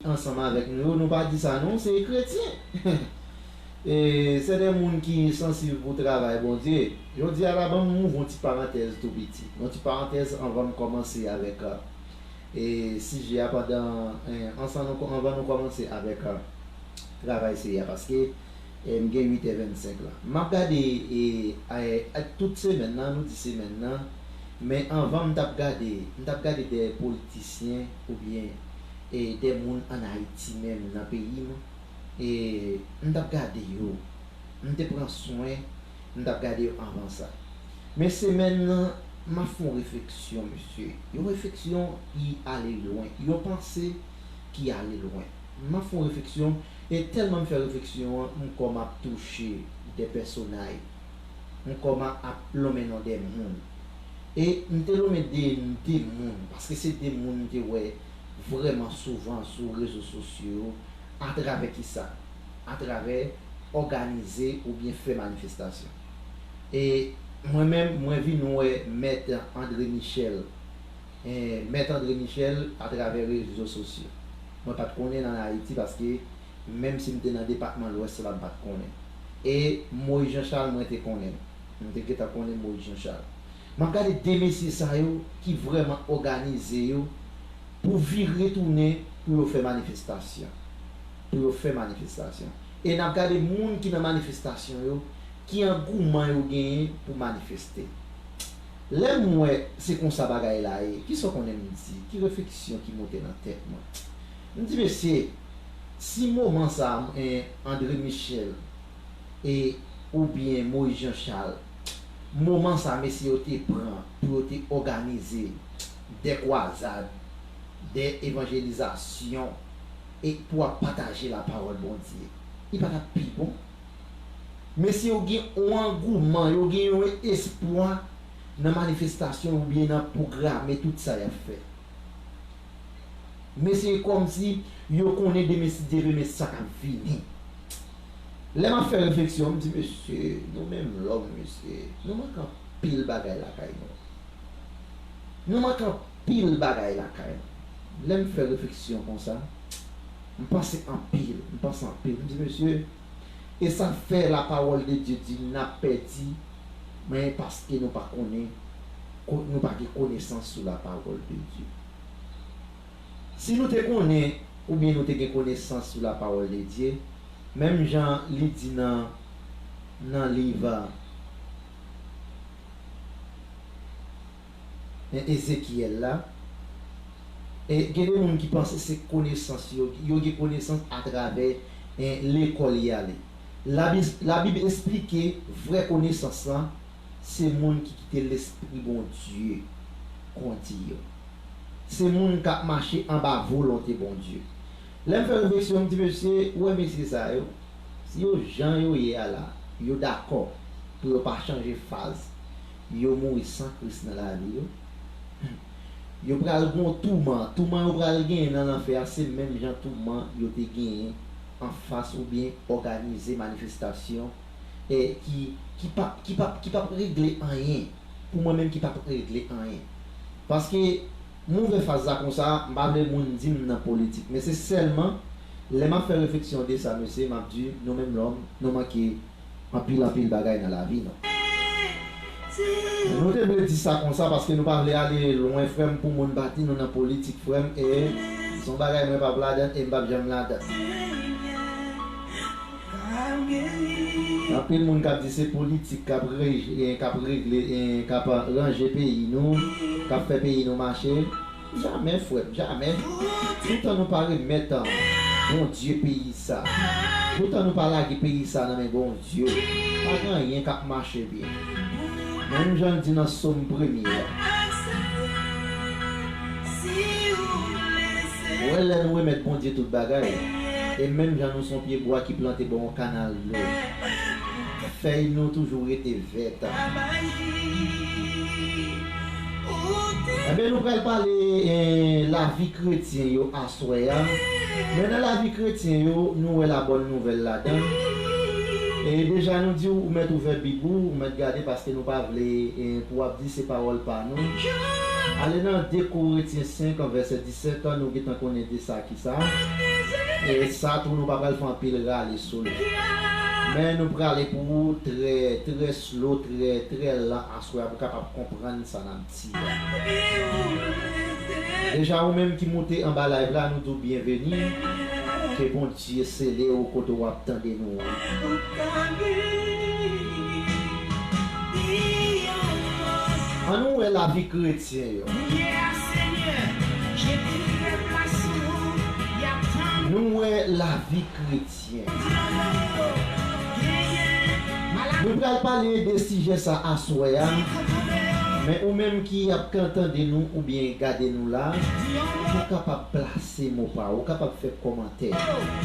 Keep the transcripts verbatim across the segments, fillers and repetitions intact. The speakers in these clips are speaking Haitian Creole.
Ansanm avèk nou yo, nou pa di sa non, se kretyen. E se de moun ki sansib pou travay Bondye. Jodi a la, ban m ouvri yon ti parantèz tou piti. Yon ti parantèz anvan m kòmanse avèk, e, sijè a pandan, e, ansanm nou, anvan nou kòmanse avèk, e, travay Seyè a, paske, e, m gen uit è vennsenk la. M ap gade, e, e, e, tout semèn nan, nou di semèn nan, men anvan m t ap gade, m t ap gade de politisyen oubyen, e, de moun ann Ayiti menm nan peyi m, e, m t ap gade yo. M te pran swen, m t ap gade yo anvan sa. Men semèn nan, m ap fè yon refleksyon, mesye. Yon refleksyon ki ale lwen. Yon panse ki ale lwen. M ap fè yon refleksyon, e tèlman m fè refleksyon an, m kwè m ap touche de pèsonay. M kwè m ap lonmen non de moun. E m te lonmen de, de moun, paske se de moun m te wè vrèman souvan sou rezo sosyo yo, atravè kisa? Atravè òganize oubyen fè manifestasyon. E mwen menm, mwen vin wè Mèt André Michel, e, Mèt André Michel atravè rezo sosyo. Mwen pa t konnen l ann Ayiti paske menm si m te nan depatman Lwès la, m pa t konnen. E Moïse Jean Charles, mwen te konnen l. M te gentan konnen Moïse Jean Charles. M ap gade de mesye sa yo ki vrèman òganize yo pou vire tounen pou yo fè manifestasyon. Pou yo fè manifestasyon. E n ap gade moun ki nan manifestasyon yo, ki angouman yo genyen pou manifeste. Lè m wè se konsa bagay la ye, kisa w konnen m di? Ki refleksyon ki monte nan tèt mwen? M di, mesye, si moman sa a, e, André Michel, e, oubyen Moïse Jean Charles, moman sa a mesye yo te pran pou yo te òganize de kwazad, de evanjelizasyon, e pou ap pataje lapawòl Bondye, li pa t ap pi bon? Mesye yo gen yon angouman, yo gen yon espwa nan manifestasyon oubyen nan pwograme tout sa y ap fè. Mesye, kòmsi yo konnen demen, si Dye vle, men sa k ap vini. Lè m ap fè refleksyon, m di, mesye, nou menm lòm, mesye, nou manke anpil bagay lakay nou. Nou manke anpil bagay lakay nou. Lè m fè refleksyon konsa, m panse anpil, m panse anpil. M di, mesye, e sa k fè lapawòl de Dye di n ap pèdi, men paske nou pa konnen, ko-, nou pa gen konesans sou lapawòl de Dye. Si nou te konnen, oubyen nou te gen konesans sou lapawòl de Dye, menm jan li di nan, nan liv, e, Ezekyèl la, e gen de moun ki panse se konesans yo, yo gen konesans atravè, e, lekòl y ale. Labib, Labib esplike vrè konesans lan, se moun ki kite Lespri Bondye kondi yo. Se moun k ap mache anba volonte Bondye. Lè m fè refleksyon, m di, mesye, ou wè mesye sa yo, si yo jan yo ye a la, yo dakò pou yo pa chanje faz, yo mouri san Kris nan lavi yo, yo pral gen yon touman. Touman yo pral genyen nan lanfè a, se menm jan touman yo te genyen anfas oubyen òganize manifestasyon, e, ki, ki p ap, ki p ap, ki p ap regle anyen. Pou mwen menm, ki p ap regle anyen. Paske m ouvè faz la konsa, m pa vle moun di m nan politik. Men se sèlman lè m ap fè refleksyon de sa, mesye, m ap di, nou menm lòm, nou manke anpil, anpil bagay nan lavi nou. Nou te vle di sa konsa paske nou pa vle ale lwen, frè m, pou moun pa di nou nan politik, frè m, e se yon bagay mwen p ap ladan e m p ap janm ladan. Anpil moun k ap di se politik k ap re-, e, k ap regle, e, k ap ranje peyi nou, k ap fè peyi nou mache. Jamè, frè m, jamè. Toutan nou pa remèt, a, Bondye peyi sa, toutan nou pa lage peyi sa nan men Bondye, pa gen anyen k ap mache byen. Menm jan l di nan Sòm premye a, ou wè, lè nou remèt Bondye tout bagay, e menm jan nou se yon pye bwa ki plante bò yon kanal dlo, fèy nou toujou rete vèt. Enben, nou pral pale, eh, lavi kretyen yo aswè a. Men nan lavi kretyen yo, nou wè la bòn nouvèl ladan. E deja nou di w, ou mèt ouvè Bib ou, ou mèt gade, paske nou pa vle, eh, pou w ap di se pawòl pa nou. Ale nan de Korentyen senk, vèsè disèt, nou gentan konnen de sa ki sa. E sa tou, nou pa pral fè anpil rale sou li. Men nou prale pou ou trè, trè slow, trè, trè lan aswè a pou w kapab konprann sa n ap di a. Deja, ou menm ki moute anba live la, nou di w byenveni. Ke Bondye sele ou kote w ap tande nou an. Ann nou wè lavi kretyen yo. Nou wè lavi kretyen. Nou pral pale de sijè sa aswè a, men ou menm ki ap tande nou oubyen gade nou la, ou kapab plase mo pa ou, ou kapab fè kòmantè.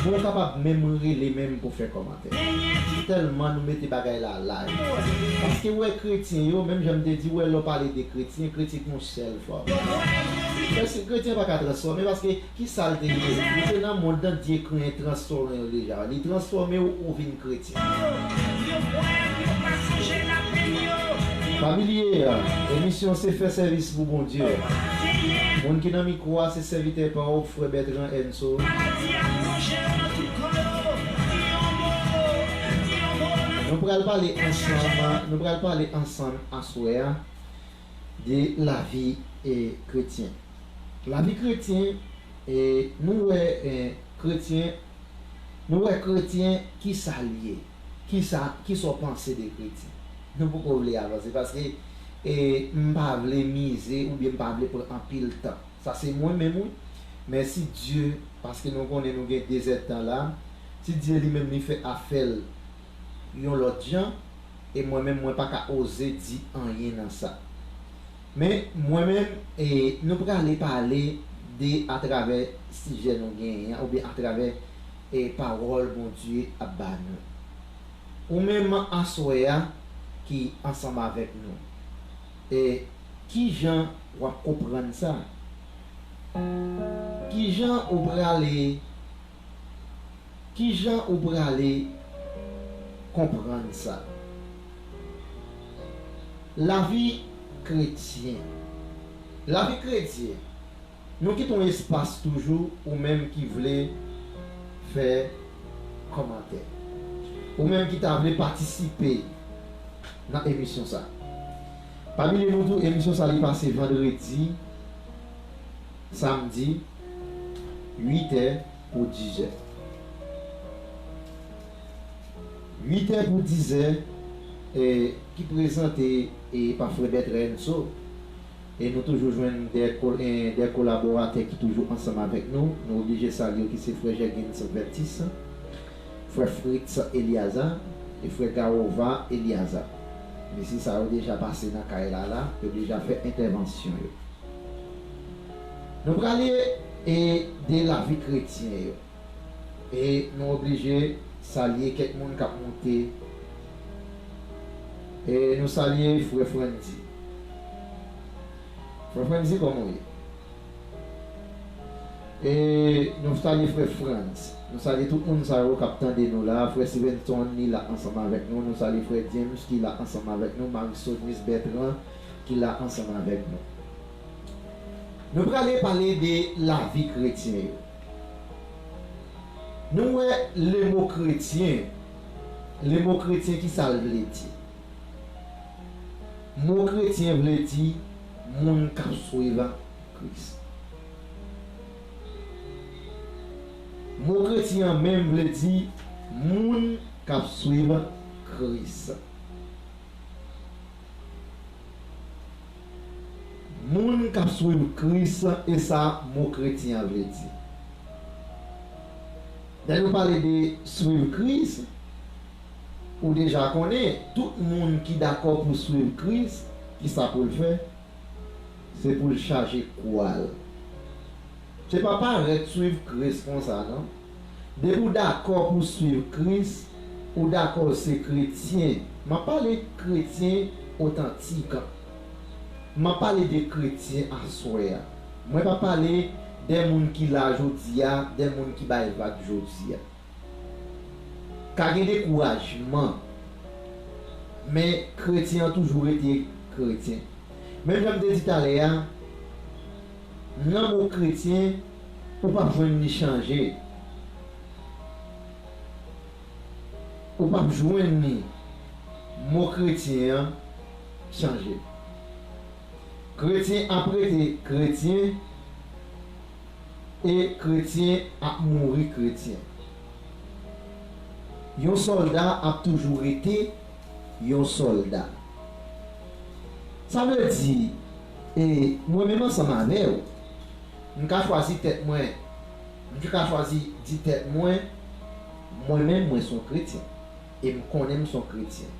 Ou kapab menm rele menm pou fè kòmantè. Tèlman nou mete bagay la laj. Paske ou wè kretyen yo, menm jan m te di, ou wè lè w pale de kretyen, kretyen gen yon sèl fòm. Paske kretyen pa ka transfòme, paske ki sa l te ye? Li te nan mond nan, Dye kreye transfòme yo deja. Li transfòme w, ou vin kretyen. Pa bliye, emisyon se fè sèvis pou Bondye. Moun ki nan mikwo a se sèvitè pa w, frè Bètran Enso. Nou pral pale ansanm, nou pral pale ansanm aswè a de lavi, e, kretyen. Lavi kretyen, e, nou wè, e, kretyen, nou wè kretyen, ki sa l ye? Ki sa, ki sa w panse de kretyen? Nou poko vle avanse paske, e, m pa vle mize oubyen m pa vle pran anpil tan. Sa se mwen menm, wi. Men si Dye, paske nou konnen nou gen de zèdtan la, si Dye li menm li fè afè l yon lòt jan, e mwen menm, mwen pa ka oze di anyen nan sa. Men, mwen menm, e, nou prale pale de atravè sijè nou genyen an, oubyen atravè, e, pawòl Bondye ap ba nou. Ou menm aswè a ki ansanm avèk nou. E, kijan w ap konprann sa? Kijan ou prale, kijan ou prale konprann sa? Lavi kretyen. Lavi kretyen. Nou kite yon espas toujou, ou menm ki vle fè kòmantè. Ou menm ki ta vle patisipe nan emisyon sa. Pa bliye nou tou, emisyon sa li pase vandredi, samdi, uit è pou diz è. Uit è pou diz è, e, ki prezante, e, pa frè Bètran Enso. E nou toujou jwenn de ko-, e, de kolaboratè ki toujou ansanm avèk nou. Nou oblije salye yo ki se frè Jègins Vètis, frè Fritz Eliaza e frè Gawova Eliaza. Mesye sa yo deja pase nan kay la la, yo deja fè entèvansyon yo. Nou prale, e, de lavi kretyen yo. E nou oblije salye kèk moun k ap moute. E nou salye frè Frandzy. Frè Frandzy, kòman w ye? E nou salye frè Frantz. Nou salye tout moun sa yo k ap tande nou la. Frè Stevenson, li la ansanm avèk nou. Nou salye frè James ki la ansanm avèk nou. Marisonis Bertrand ki la ansanm avèk nou. Nou prale pale de lavi kretyen yo. Nou wè lemo kretyen. Lemo kretyen, ki sa l vle di? Mo kretyen vle di moun k ap swiv Kris. Mo kretyen an menm vle di moun k ap swiv Kris. Moun k ap swiv Kris, e sa mo kretyen an vle di. Lè nou pale de swiv Kris, ou deja konnen, tout moun ki dakò pou swiv Kris, ki sa pou l fè? Se pou l chaje kwa l. Se pa parèt swiv Kris konsa, non. Depi w dakò pou w swiv Kris, ou dakò w se kretyen. M ap pale kretyen otantik. M ap pale de kretyen aswè a. Mwen pa pale de moun ki la jodi a, de moun ki bay vag jodi a. Ka gen dekourajman, men kretyen an toujou rete kretyen. Menm jan m te di talè a, Nan mo kretyen, ou p ap jwenn li chanje. Ou p ap jwenn li. Mo kretyen an chanje. Kretyen ap rete kretyen, e kretyen ap mouri kretyen. Yon sòlda ap toujou rete yon sòlda. Sa vle di, e, mwen menm ansanm avè w, m ka chwazi tèt mwen, m ka chwazi di tèt mwen, mwen menm, mwen se yon kretyen. E m konnen m se yon kretyen.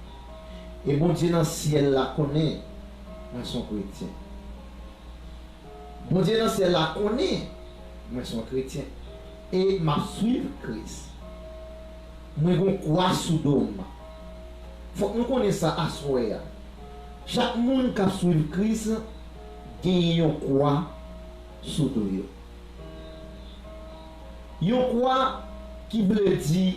E Bondye nan syèl la konnen mwen se yon kretyen. Bondye nan syèl la konnen mwen se yon kretyen. E m ap swiv Kris. Mwen gen yon kwa sou do m. Fòk nou konnen sa aswè a. Chak moun k ap swiv Kris genyen yon kwa sou do yo. Yon kwa ki vle di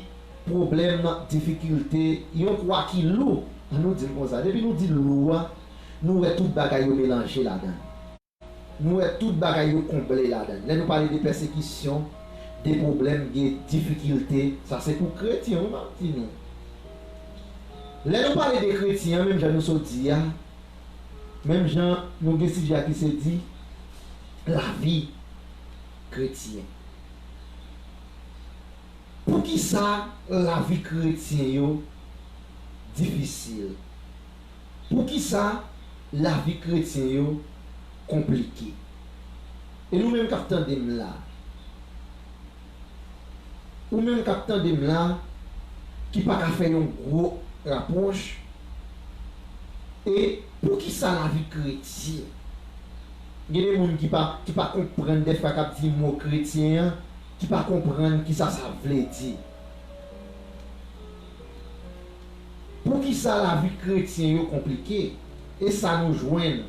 pwoblèm, difikilte, yon kwa ki lou. An nou di l konsa. Depi nou di lou a, nou wè tout bagay yo melanje ladan l. Nou wè tout bagay yo konble ladan l. Lè nou pale de pèsekisyon, de pwoblèm, de difikilte, sa se pou kretyen, wi, m ap di nou. Lè nou pale de kretyen an, menm jan nou sot di a, menm jan nou gen sijè a ki se di lavi kretyen. Poukisa lavi kretyen yo difisil? Poukisa lavi kretyen yo konplike? E nou menm k ap tande m la, ou menm k ap tande m la, ki pa ka fè yon gwo rapwòch, e poukisa lavi kretyen? Gen de moun ki pa, ki pa konprann dèfwa k ap di mo kretyen an, ki pa konprann kisa sa vle di. Poukisa lavi kretyen yo konplike? E sa nou jwenn.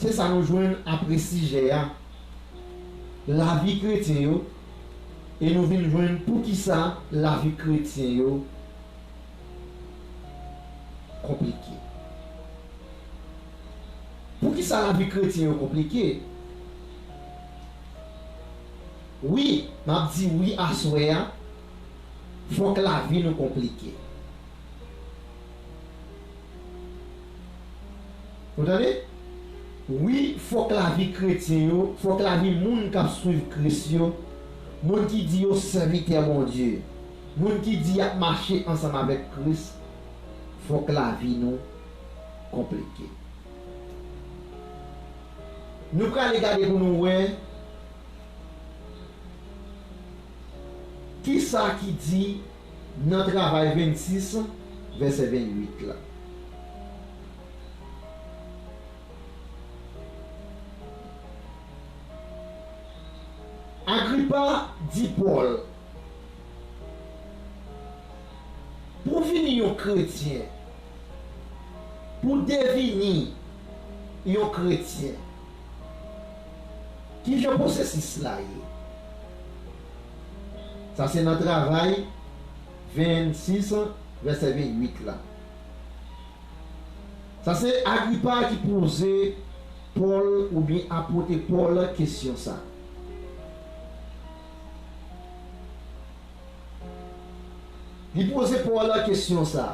Se sa nou jwenn apre sijè a. Lavi kretyen yo, e nou vin jwenn poukisa lavi kretyen yo konplike. Poukisa lavi kretyen yo konplike? Wi, m ap di wi aswè a, fòk lavi nou konplike. Ou tande? Wi, fòk lavi kretyen yo, fòk lavi moun k ap swiv Kris yo, moun ki di yo sèvitè Bondye, moun ki di y ap mache ansanm avèk Kris, fòk lavi nou konplike. Nou prale gade pou nou wè kisa ki di nan Travay vennsis, vèsè vennwit la. Agripa di Pòl, pou w vini yon kretyen, pou w devini yon kretyen, ki jan pwosesis la ye? Sa se nan Travay vennsis, vèsè vennwit la. Sa se Agripa ki poze Pòl oubyen apot Pòl kesyon sa. Li poze Pòl kesyon sa.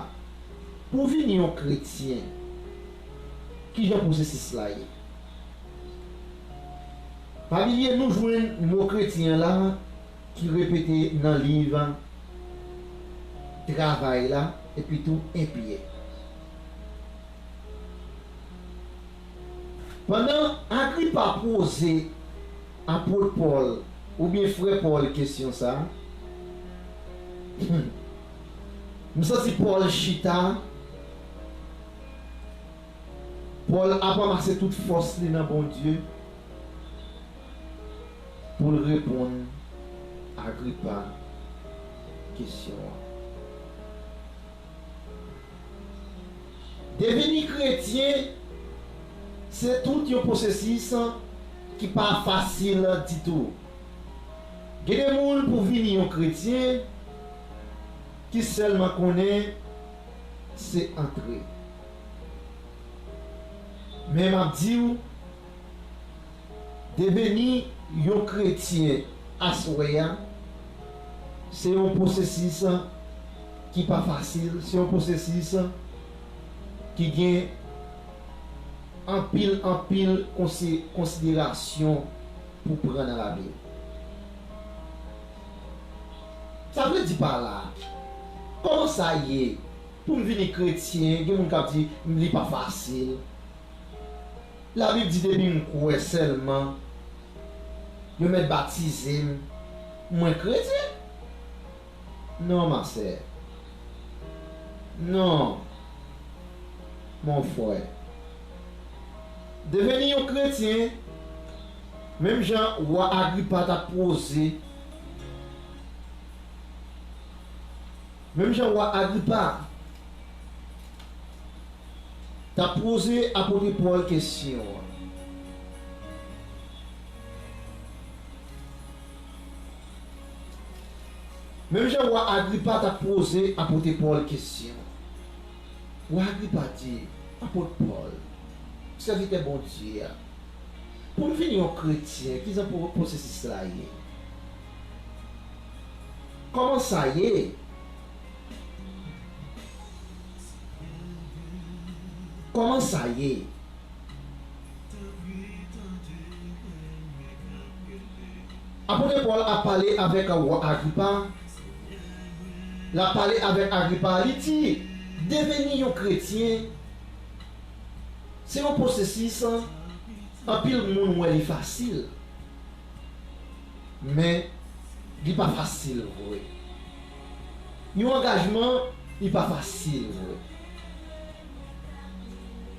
Pou w vin yon kretyen, ki jan pwosesis la ye? Pa bliye, nou jwenn mo kretyen la ki repete nan liv Travay la, epi tou en Pyè. Pandan Agripa poze apot Pòl oubyen frè Pòl kesyon sa, m santi Pòl chita, Pòl ap ranmase tout fòs li nan Bondye pou l reponn Agripa kesyon an. Devini kretyen, se tout yon pwosesis ki pa fasil ditou. Gen de moun pou vini yon kretyen ki sèlman konnen se antre. Men m ap di w, Deveni yon kretyen aswè a, se yon pwosesis ki pa fasil, se yon pwosesis ki gen anpil, anpil konsi-, konsiderasyon pou pran nan lavi l. Sa vle di pa la, kòman sa ye pou m vini kretyen? Gen moun k ap di li pa fasil. Labib di depi m kwè sèlman, yo mèt batize m, mwen kretyen? Non, ma sè. Non, mon frè. Deveni yon kretyen, menm jan wa Agripa t ap poze, menm jan wa Agripa t ap poze apot Pòl kesyon an. Menm jan wa Agripa t ap poze apot Pòl kesyon, wa Agripa di, apot Pòl, sèvitè Bondye a, pou m vin yon kretyen, kijan pwo-, pwosesis la ye? Kòman sa ye? Kòman sa ye? Apot Pòl ap pale avèk wa Agripa. L ap pale avèk Agripa, li di, deveni yon kretyen, se yon pwosesis, anpil moun wè li fasil. Men, li pa fasil vre. Yon angajman, li pa fasil vre.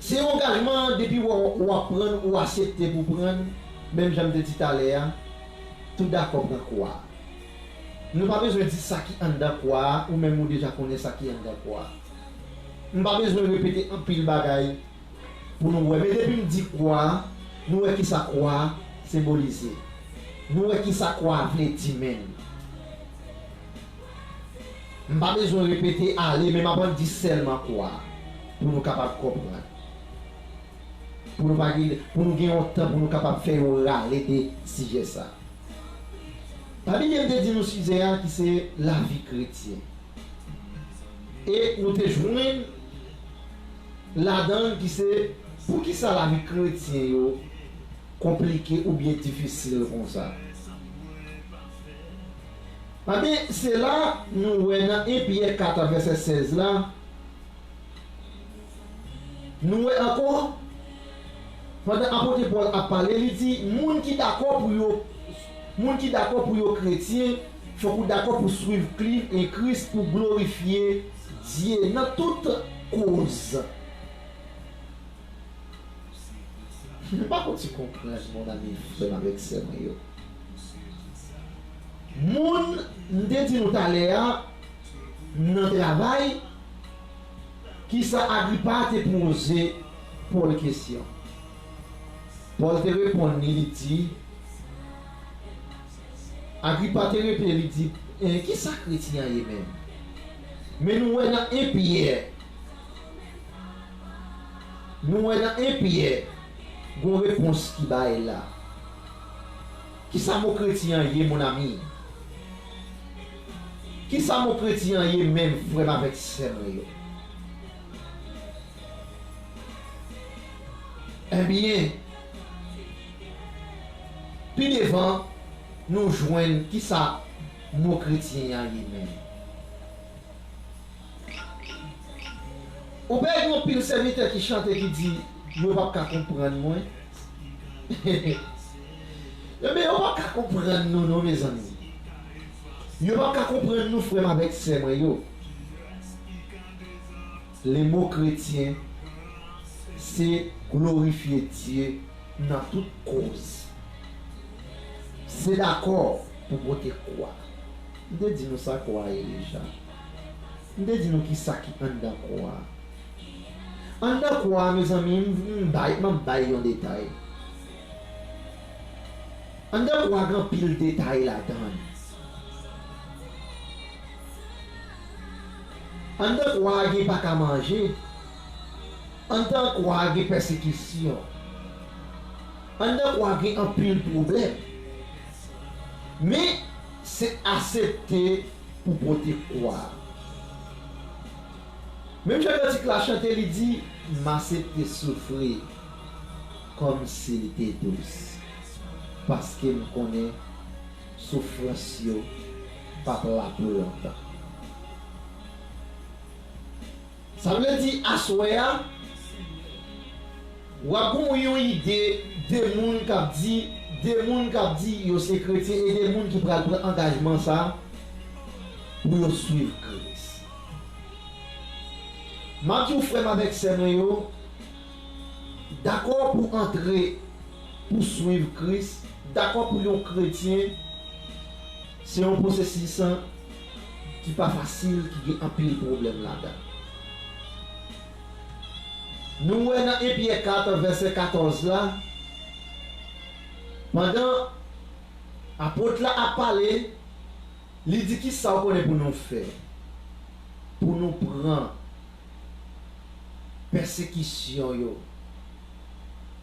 Se yon angajman, depi w, w ap pran, ou aksepte pou pran, menm jan m te di talè a, tout dakò pran kwa. Nou pa bezwen di sa ki anndan kwa a, ou menm ou deja konnen sa ki anndan kwa a. M pa bezwen repete anpil bagay pou nou wè. Men depi m di kwa, nou wè kisa kwa senbolize. Nou wè kisa kwa vle di menm. M pa bezwen repete ale, men m ap ann di sèlman kwa, pou nou kapab konprann. Pou nou pa gen, pou nou gen yon tan, pou nou kapab fè yon rale de sijè sa. Pami li, m te di nou sijè a ki se lavi kretyen. E nou te jwenn ladan l ki se poukisa lavi kretyen yo konplike oubyen difisil konsa. Anben, se la nou wè nan en Pyè kat vèsè sèz la, nou wè ankò, pandan apot Pòl ap pale, li di, moun ki dakò pou yo, moun ki dakò pou yo kretyen, fòk ou dakò pou swiv Kli-, e Kris, pou glorifye Dye nan tout koz. M pa konn si w konprann, mon ami, frè m avèk sè mwen yo. Moun, m te di nou talè a, nan travay, kisa Agripa te poze Pòl kesyon? Pòl te reponn li, li di, Agripa te reponn li, li di, "Eh, kisa kretyen an ye menm?" Men nou wè nan en Pyè, nou wè nan en Pyè, gon repons ki bay la. Kisa mo kretyen an ye, mon ami? Kisa mo kretyen an ye menm, frè m avèk sè mwen yo? Ebyen, pi devan, nou jwenn kisa mo kretyen an ye menm. Ou pa gen anpil sèvitè ki chante ki di, "Yo p ap ka konprann mwen." Ebyen, yo p ap ka konprann nou, non, mezanmi. Yo p ap ka konprann nou, frè m avèk sè mwen yo. Le mo kretyen, se glorifye Dye nan tout koz. Se dakò pou pote kwa. M te di nou sa kwa ye deja. M te di nou kisa ki anndan kwa. Anndan kwa, mezanmi, m, m bay, m ap bay yon detay. Anndan kwa gen anpil detay ladan l. Anndan kwa gen pa ka manje. Anndan kwa gen pèsekisyon. Anndan kwa gen anpil pwoblèm. Men, se aksepte pou pote kwa a. Menm jan kantik la chante, li di, "M aksepte soufri kòmsi l te dous, paske m konnen soufrans yo p ap la pou lontan." Sa vle di, aswè a, w ap gen yon ide de moun k ap di, de moun k ap di yo se kretyen e de moun ki pral pran angajman sa a pou yo swiv Kris. M ap di w, frè m avèk sè mwen yo, dakò pou antre, pou swiv Kris, dakò pou yon kretyen, se yon pwosesis ki pa fasil, ki gen anpil pwoblèm ladan. Nou wè nan en Pyè kat, vèsè katòz la, pandan apot la ap pale, li di, "Kisa w konnen pou nou fè? Pou nou pran pèsekisyon yo,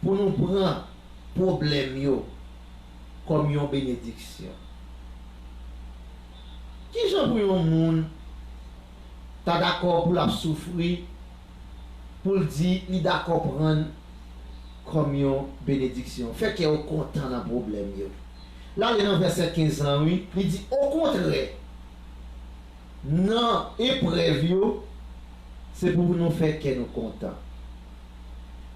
pou nou pran pwoblèm yo kòm yon benediksyon." Kijan pou yon moun ta dakò pou l ap soufri, pou l di li dakò pran l kòm yon benediksyon? Fè kè w kontan nan pwoblèm yo. L ale nan vèsè kenz lan, wi. Li di, okontrè, nan eprèv yo, se pou nou fè kè nou kontan.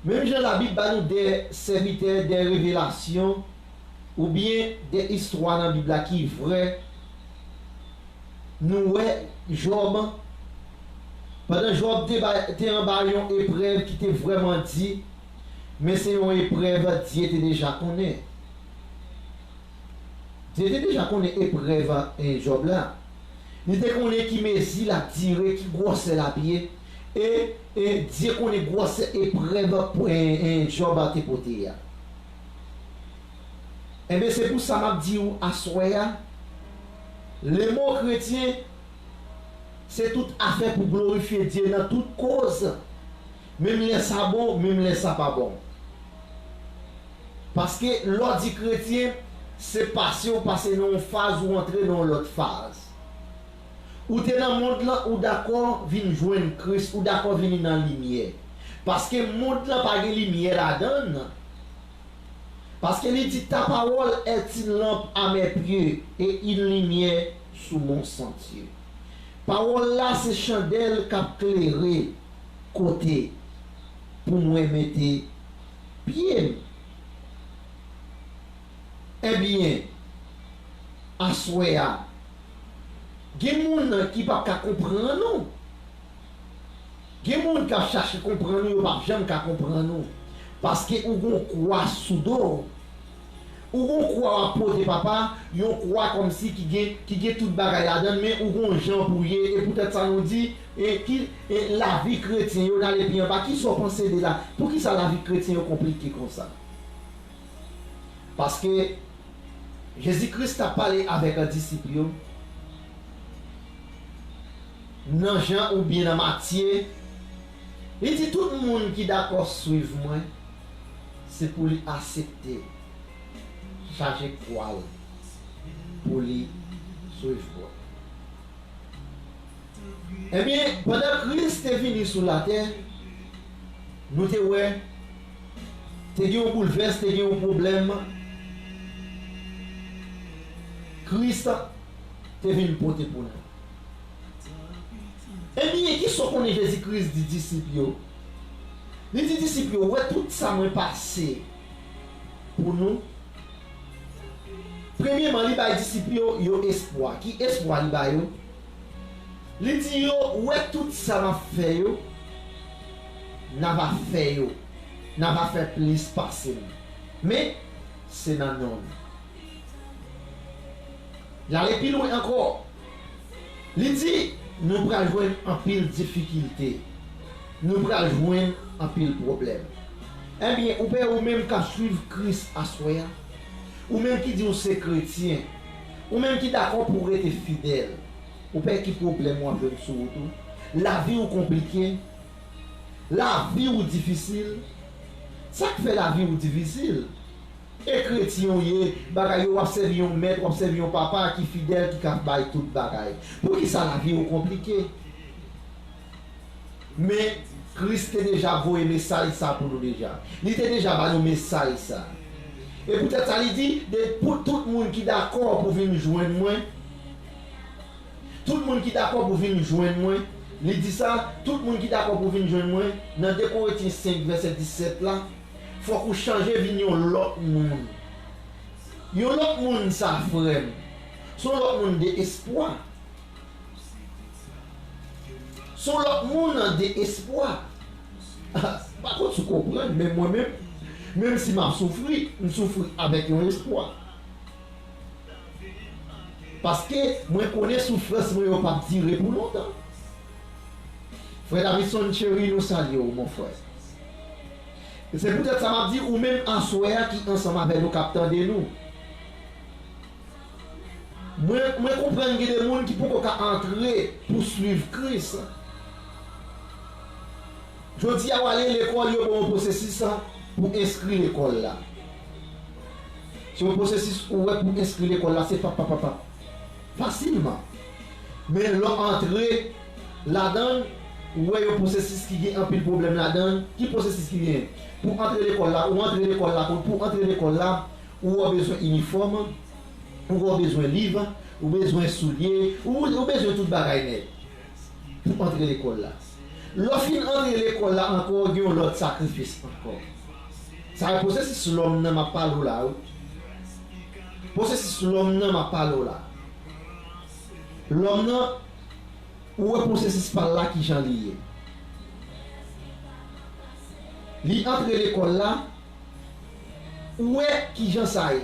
Menm jan Labib ba nou de sèvitè, de revelasyon, oubyen de istwa nan Bib la ki vrè, nou wè Jòb, pandan Jòb te ba, te anba yon eprèv ki te vrèman di, men se yon eprèv Dye te deja konnen. Dye te deja konnen eprèv, eh, Jòb la. Li te konnen ki mezi l ap dire, ki gwosè l ap ye. E, e Dye konnen gwosè eprèv, eh, eh, Jòb te pote a. Enben, se pou sa m ap di w aswè a, lemo kretyen, se tout afè pou glorifye Dye nan tout koz, menm lè sa bon, menm lè sa pa bon. Paske lè w di kretyen, se pase w pase nan yon faz, ou antre nan yon lòt faz. Ou te nan mond lan, ou dakò vin jwenn Kris, ou dakò vini nan limyè. Paske mond lan pa gen limyè ladan l. Paske li di, ta parole est une lampe à mes pieds et une lumière sur mon sentier. Pawòl la se chandèl k ap klere kote pou mwen mete pye m. Ebyen, aswè a, gen moun ki p ap ka konprann ou. Gen moun k ap chache konprann ou, yo p ap janm ka konprann ou. Paske ou gon kwa sou do w. Ou gon kwa w ap pote, papa, yon kwa kòmsi ki gen, ki gen tout bagay ladan l, men ou gon jan pou w ye, e poutèt sa nou di, e ki, e lavi kretyen yo, n ale pi anba, kisa w panse de la, poukisa lavi kretyen yo konplike konsa? Paske Jezi Kris t ap pale avèk disip yo nan Jan oubyen nan Matye, li di, tout moun ki dakò swiv mwen, se pou li aksepte chaje kwa l pou li swiv mwen. Ebyen, pandan Kris te vini sou latè, nou te wè, te gen yon boulvès, te gen yon pwoblèm Kris te vin pote pou nou. Ebyen, kisa w konnen Jezi Kris di disip yo? Li di disip yo, wè tout sa mwen pase pou nou. Premyeman, li bay disip yo, yo espwa. Ki espwa li ba yo? Li di yo, wè tout sa m ap fè yo, n a va fè yo, n a va fè plis pase m. Men, se nan non m. L ale pi lwen ankò. Li di, nou pral jwenn anpil difikilte. Nou pral jwenn anpil pwoblèm. Ebyen, ou pè, ou menm k ap swiv Kris aswè a, ou menm ki di w se kretyen, ou menm ki dakò pou w rete fidèl, ou pè ki pwoblèm w ap jwenn sou wout ou? Lavi w konplike? Lavi w difisil? Sa k fè lavi w difisil? E kretyen w ye, bagay yo, w ap sèvi yon mèt, w ap sèvi yon papa ki fidèl, ki ka bay tout bagay. Poukisa lavi w konplike? Men, Kris te deja voye mesaj sa pou nou deja. Li te deja ba nou mesaj sa. E poutèt sa, li di, de, pou tout moun ki dakò pou vin jwenn mwen, tout moun ki dakò pou vin jwenn mwen, li di sa, tout moun ki dakò pou vin jwenn mwen, nan de Korentyen senk, vèsè disèt la, fòk ou chanje vin yon lòt moun. Yon lòt moun sa, frè m, se yon lòt moun de espwa. Se yon lòt moun de espwa. M pa konn si w konprann, men mwen menm, menm si m ap soufri, m soufri avèk yon espwa. Paske mwen konnen soufrans mwen yo p ap dire pou lontan. Frè Davidson cheri, nou salye w, mon frè. E se poutèt sa m ap di, ou menm aswè a ki ansanm avè nou, k ap tande nou. Mwen, mwen konprann gen de moun ki poko ka antre pou swiv Kris. Jodi a, w ale lekòl, yo ba w yon pwosesis pou enskri lekòl la. Se yon pwosesis ou wè pou enskri lekòl la, se pap, pap, pap, pap. Fasilman. Men lè w antre ladan l, ou wè yon pwosesis ki gen anpil pwoblèm ladan l. Ki pwosesis ki gen? Pou antre lekòl la, ou antre lekòl la, pou, pou antre lekòl la, ou wè w bezwen inifòm, ou wè w bezwen liv, ou bezwen soulye, ou, ou bezwen tout bagay nèt pou antre lekòl la. Lè w fin antre lekòl la ankò, gen yon lòt sakrifis ankò. Sa e pwosesis lòm nan m ap pale w la, wi. Pwosesis lòm nan m ap pale w la. Lòm nan, ou wè pwosesis pa l la kijan li ye. Li antre lekòl la, ou wè kijan sa ye.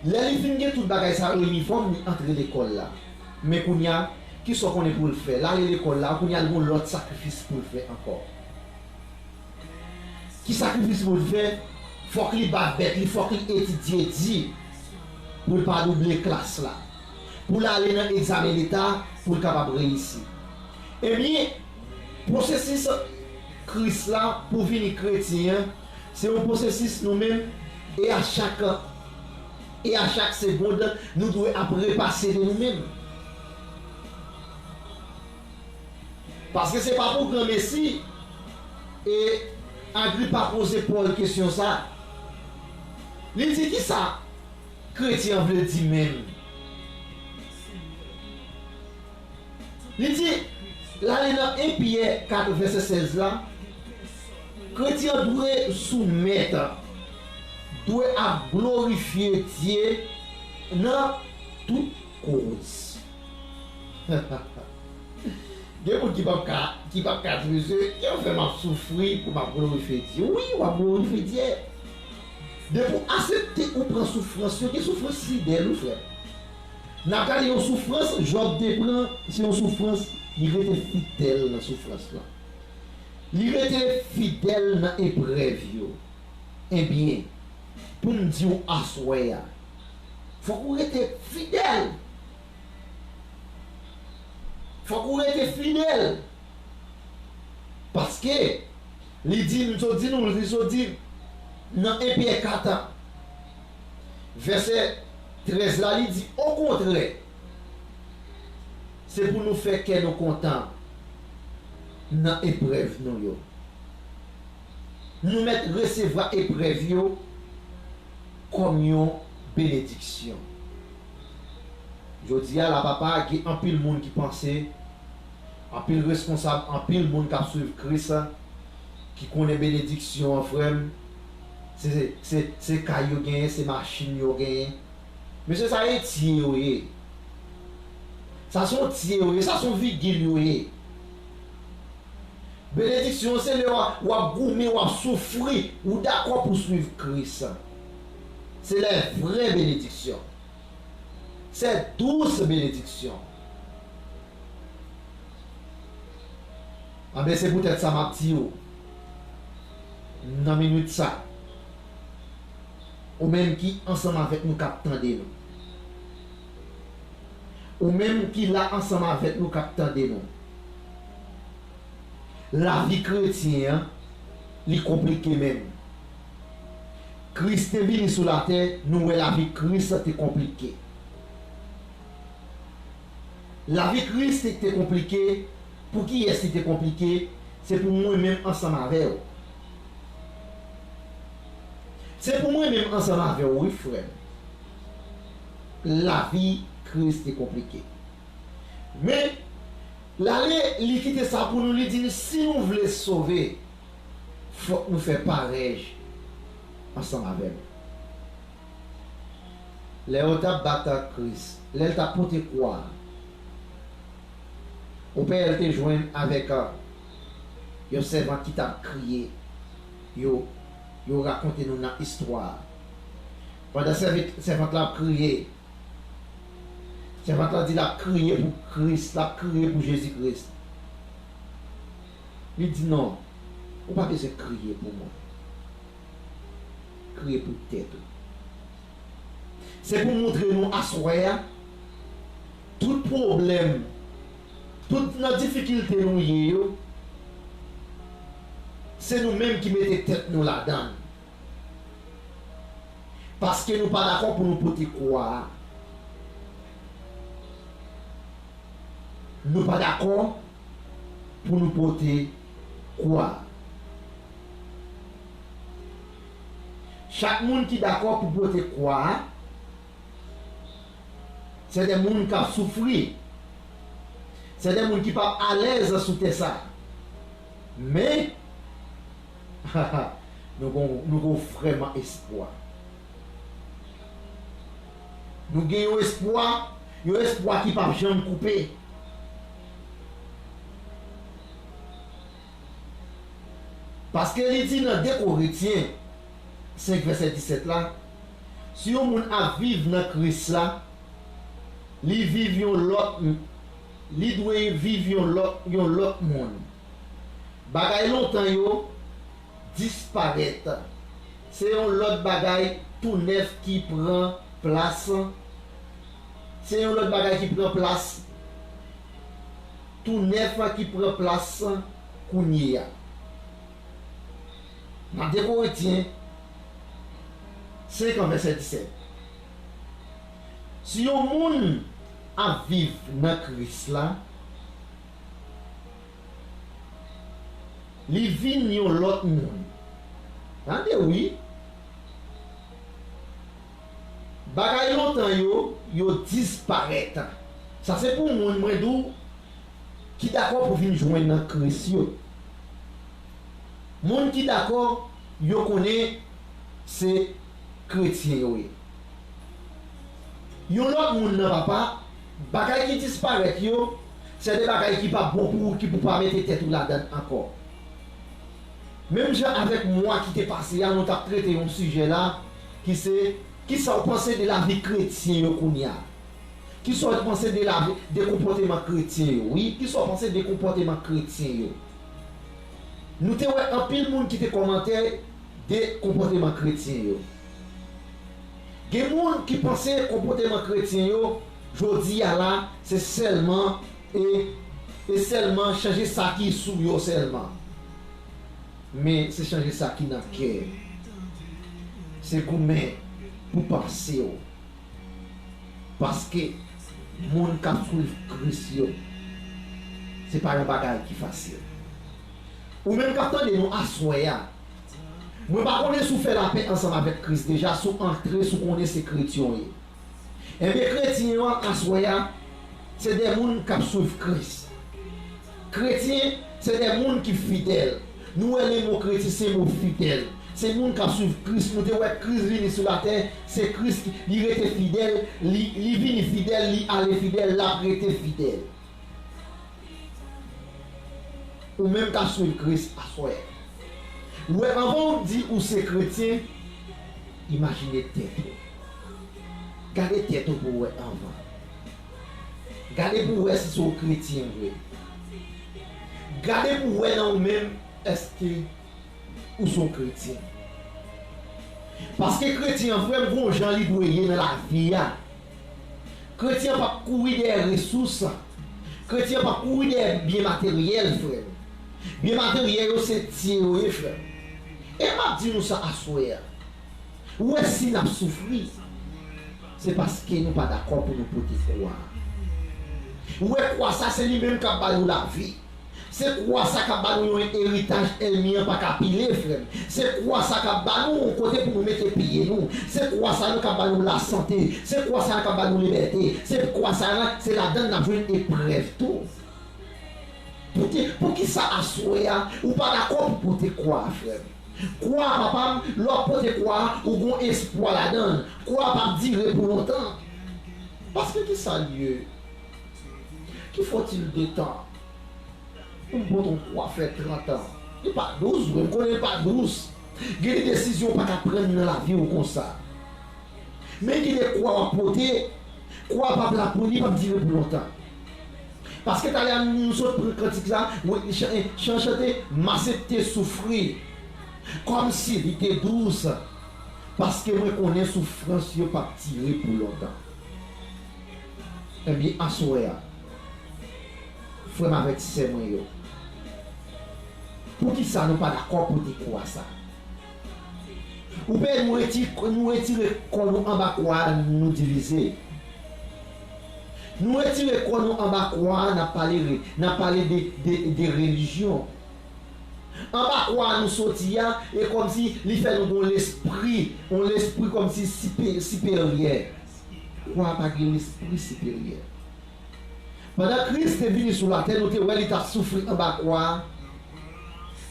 Lè li fin gen tout bagay sa yo, inifòm, li antre lekòl la. Men kounye a, kisa w konnen pou l fè? L ale lekòl la, kounye a l gen yon lòt sakrifis pou l fè ankò. Ki sakrifis pou l fè? Fòk li bat bèt li, fòk li etidye di pou l pa double klas la, pou l ale nan egzamen leta pou l kapab reyisi. Ebyen, pwosesis Kris la pou vini kretyen an, se yon pwosesis nou menm, e a chak, e a chak segond, nou dwe ap repase de nou menm. Paske se pa pou granmesi, e, Agripa poze Pòl kesyon sa. Li di, "Kisa kretyen an vle di menm?" Li di, l ale nan en Pyè kat vèsè sèz la, kretyen an dwe soumèt, dwe ap glorifye Dye nan tout koz. Gen moun ki p ap ka, ki p ap ka di, "Mesye, kè w fè m ap soufri pou m ap glorifye Dye?" Wi, w ap glorifye Dye. Depi w aksepte ou pran soufrans yo, gen soufrans fidèl, wi, frè. N ap gade yon soufrans Jòb te pran, se yon soufrans, li rete fidèl nan soufrans lan. Li rete fidèl nan eprèv yo. Ebyen, pou m di w aswè a, fòk ou rete fidèl. Fòk ou rete fidèl. Paske li di, m sot di nou, li sot di nan en Pyè kat, vèsè trèz la, li di, okontrè, se pou nou fè kè nou kontan nan eprèv nou yo. Nou mèt resevwa eprèv yo kòm yon benediksyon. Jodi a la, papa, gen anpil moun ki panse, anpil responsab, anpil moun k ap swiv Kris, ki konnen benediksyon an, frè m, se, se, se kay yo genyen, se machin yo genyen. Mesye, sa e tye yo ye. Sa se yon tye yo ye, sa se yon vigil yo ye. Benediksyon, se lè w ap, w ap goumen, w ap soufri, ou dakò pou swiv Kris. Se lè vrè benediksyon. Se dous benediksyon. Anben, se poutèt sa m ap di w, nan minit sa, ou menm ki ansanm avèk nou k ap tande nou, ou menm ki la ansanm avèk nou k ap tande nou, lavi kretyen an, li konplike menm. Kris te vini sou latè, nou wè lavi Kris te konplike. Lavi Kris te, te konplike. Pou kiyès li te konplike? Se pou mwen menm ansanm avè w. Se pou mwen menm ansanm avè w, wi, frè m. Lavi Kris te konplike. Men, l ale, li kite sa pou nou, li di nou, si nou vle sove, fòk nou fè parèy ansanm avè l. Lè yo t ap bat Kris, lè l t ap pote kwa a, ou pè l te jwenn avèk, a, yon sèvant ki t ap kriye. Yo, yo rakonte nou nan istwa a. Pandan sèvant, sèvant la ap kriye, sèvant la di l ap kriye pou Kris, l ap kriye pou Jezi Kris. Li di, non, ou pa bezwen kriye pou mwen. Kriye pou tèt ou. Se pou montre nou aswè a, tout pwoblèm, tout nan difikilte nou ye yo, se nou menm ki mete tèt nou ladan l. Paske nou pa dakò pou nou pote kwa a. Nou pa dakò pou nou pote kwa. Chak moun ki dakò pou pote kwa, se de moun k ap soufri. Se de moun ki p ap alèz sou tè sa. Men, nou gon, nou gon vrèman espwa. Nou gen yon espwa, yon espwa ki p ap janm koupe. Paske li di nan de Korentyen senk vèsè disèt la, si yon moun ap viv nan Kris la, li viv yon lòt, li dwe viv yon lòt, yon lòt moun. Bagay lontan yo disparèt. Se yon lòt bagay tou nèf ki pran plas. Se yon lòt bagay ki pran plas. Tou nèf ki pran plas kounye a. Nan de Korentyen senk an vèsè disèt. Si yon moun ap viv nan Kris la, li vin yon lòt moun. Tande wi. Bagay lontan yo, yo disparèt. Sa se pou moun, mwen di w, ki dakò pou vin jwenn nan Kris yo. Moun ki dakò, yo konnen se kretyen yo ye. Yon lòt moun nan, papa, bagay ki disparèt yo, se de bagay ki p ap bon pou ou, ki pou pa mete tèt ou ladan l ankò. Menm jan avèk mwa ki te pase a, nou t ap trete yon sijè la, ki se, kisa w panse de lavi kretyen yo kounye a? Kisa w panse de lavi, de konpòteman kretyen yo? Wi, kisa w panse de konpòteman kretyen yo? Nou te wè anpil moun ki te kòmante de konpòteman kretyen yo. Gen moun ki panse konpòteman kretyen yo, jodi a la, se sèlman e, e sèlman chanje sa ki sou yo sèlman. Men se chanje sa ki nan kè. Se goumen pou panse w. Paske moun k ap swiv Kris yo, se pa yon bagay ki fasil. Ou menm k ap tande nou aswè a, mwen pa konnen si w fè lapè ansanm avèk Kris deja, si w antre, si w konnen se kretyen w ye. Enben, kretyen yo aswè a, se de moun k ap swiv Kris. Kretyen, se de moun ki fidèl. Nou wè le mo kretyen, se mo fidèl. Se moun k ap swiv Kris. Nou te wè Kris vini sou latè, se Kris ki, li rete fidèl, li, li vini fidèl, li ale fidèl, l ap rete fidèl. Ou menm k ap swiv Kris aswè. Ou wè, anvan w di ou se kretyen, imajine tèt ou. Gade tèt ou pou w wè anvan. Gade pou w wè si se w kretyen vre. Gade pou w wè nan ou menm, èske ou se yon kretyen? Paske kretyen an, frè m, gon jan li dwe ye nan lavi a. Kretyen an p ap kouri dèyè resous. Kretyen an p ap kouri dèyè byen materyèl, frè m. Byen materyèl yo se dye yo ye, frè m. E m ap di nou sa aswè a. Ou wè, si n ap soufri, se paske nou pa dakò pou nou pote kwa a. Ou wè, kwa sa, se li menm k ap ba nou lavi. Se kwa sa k ap ba nou yon eritaj ènmi an pa ka pile, frè m. Se kwa sa k ap ba nou yon kote pou nou mete pye nou. Se kwa sa k ap ba nou lasante. Se kwa sa k ap ba nou libète. Se kwa sa, se ladan n ap jwenn eprèv tou. Pote, poukisa aswè a, ou pa dakò pou pote kwa a, frè m? Kwa a, papa m, lè w ap pote kwa a, ou gon espwa ladan l. Kwa a p ap dire pou lontan. Paske ki sa l ye? Que faut-il de temps? Pou m pote yon kwa fè trant an. Li pa dous, vre, m konnen li pa dous. Gen de desizyon ou pa ka pran nan lavi w konsa. Men gen de kwa w ap pote, kwa p ap la pou li, p ap dire pou lontan. Paske talè a nou sot pran kantik sa, Whitney chan- chan- chante, "M aksepte soufri kòmsi li te dous, paske mwen konnen soufrans yo p ap dire pou lontan." Ebyen, aswè a, frè m avèk sè mwen yo, poukisa nou pa dakò pote kwa sa? Ou pè, nou reti-, nou retire kò nou anba kwa a, nou divize. Nou retire kò nou anba kwa a, n ap pale re-, n ap pale de, de, de relijyon. Anba kwa a nou soti a, e kòmsi li fè nou gon lespri, yon lespri kòmsi sipe-, siperyè. Kwa a pa gen lespri siperyè. Pandan Kris te vini sou latè, nou te wè li t ap soufri anba kwa a.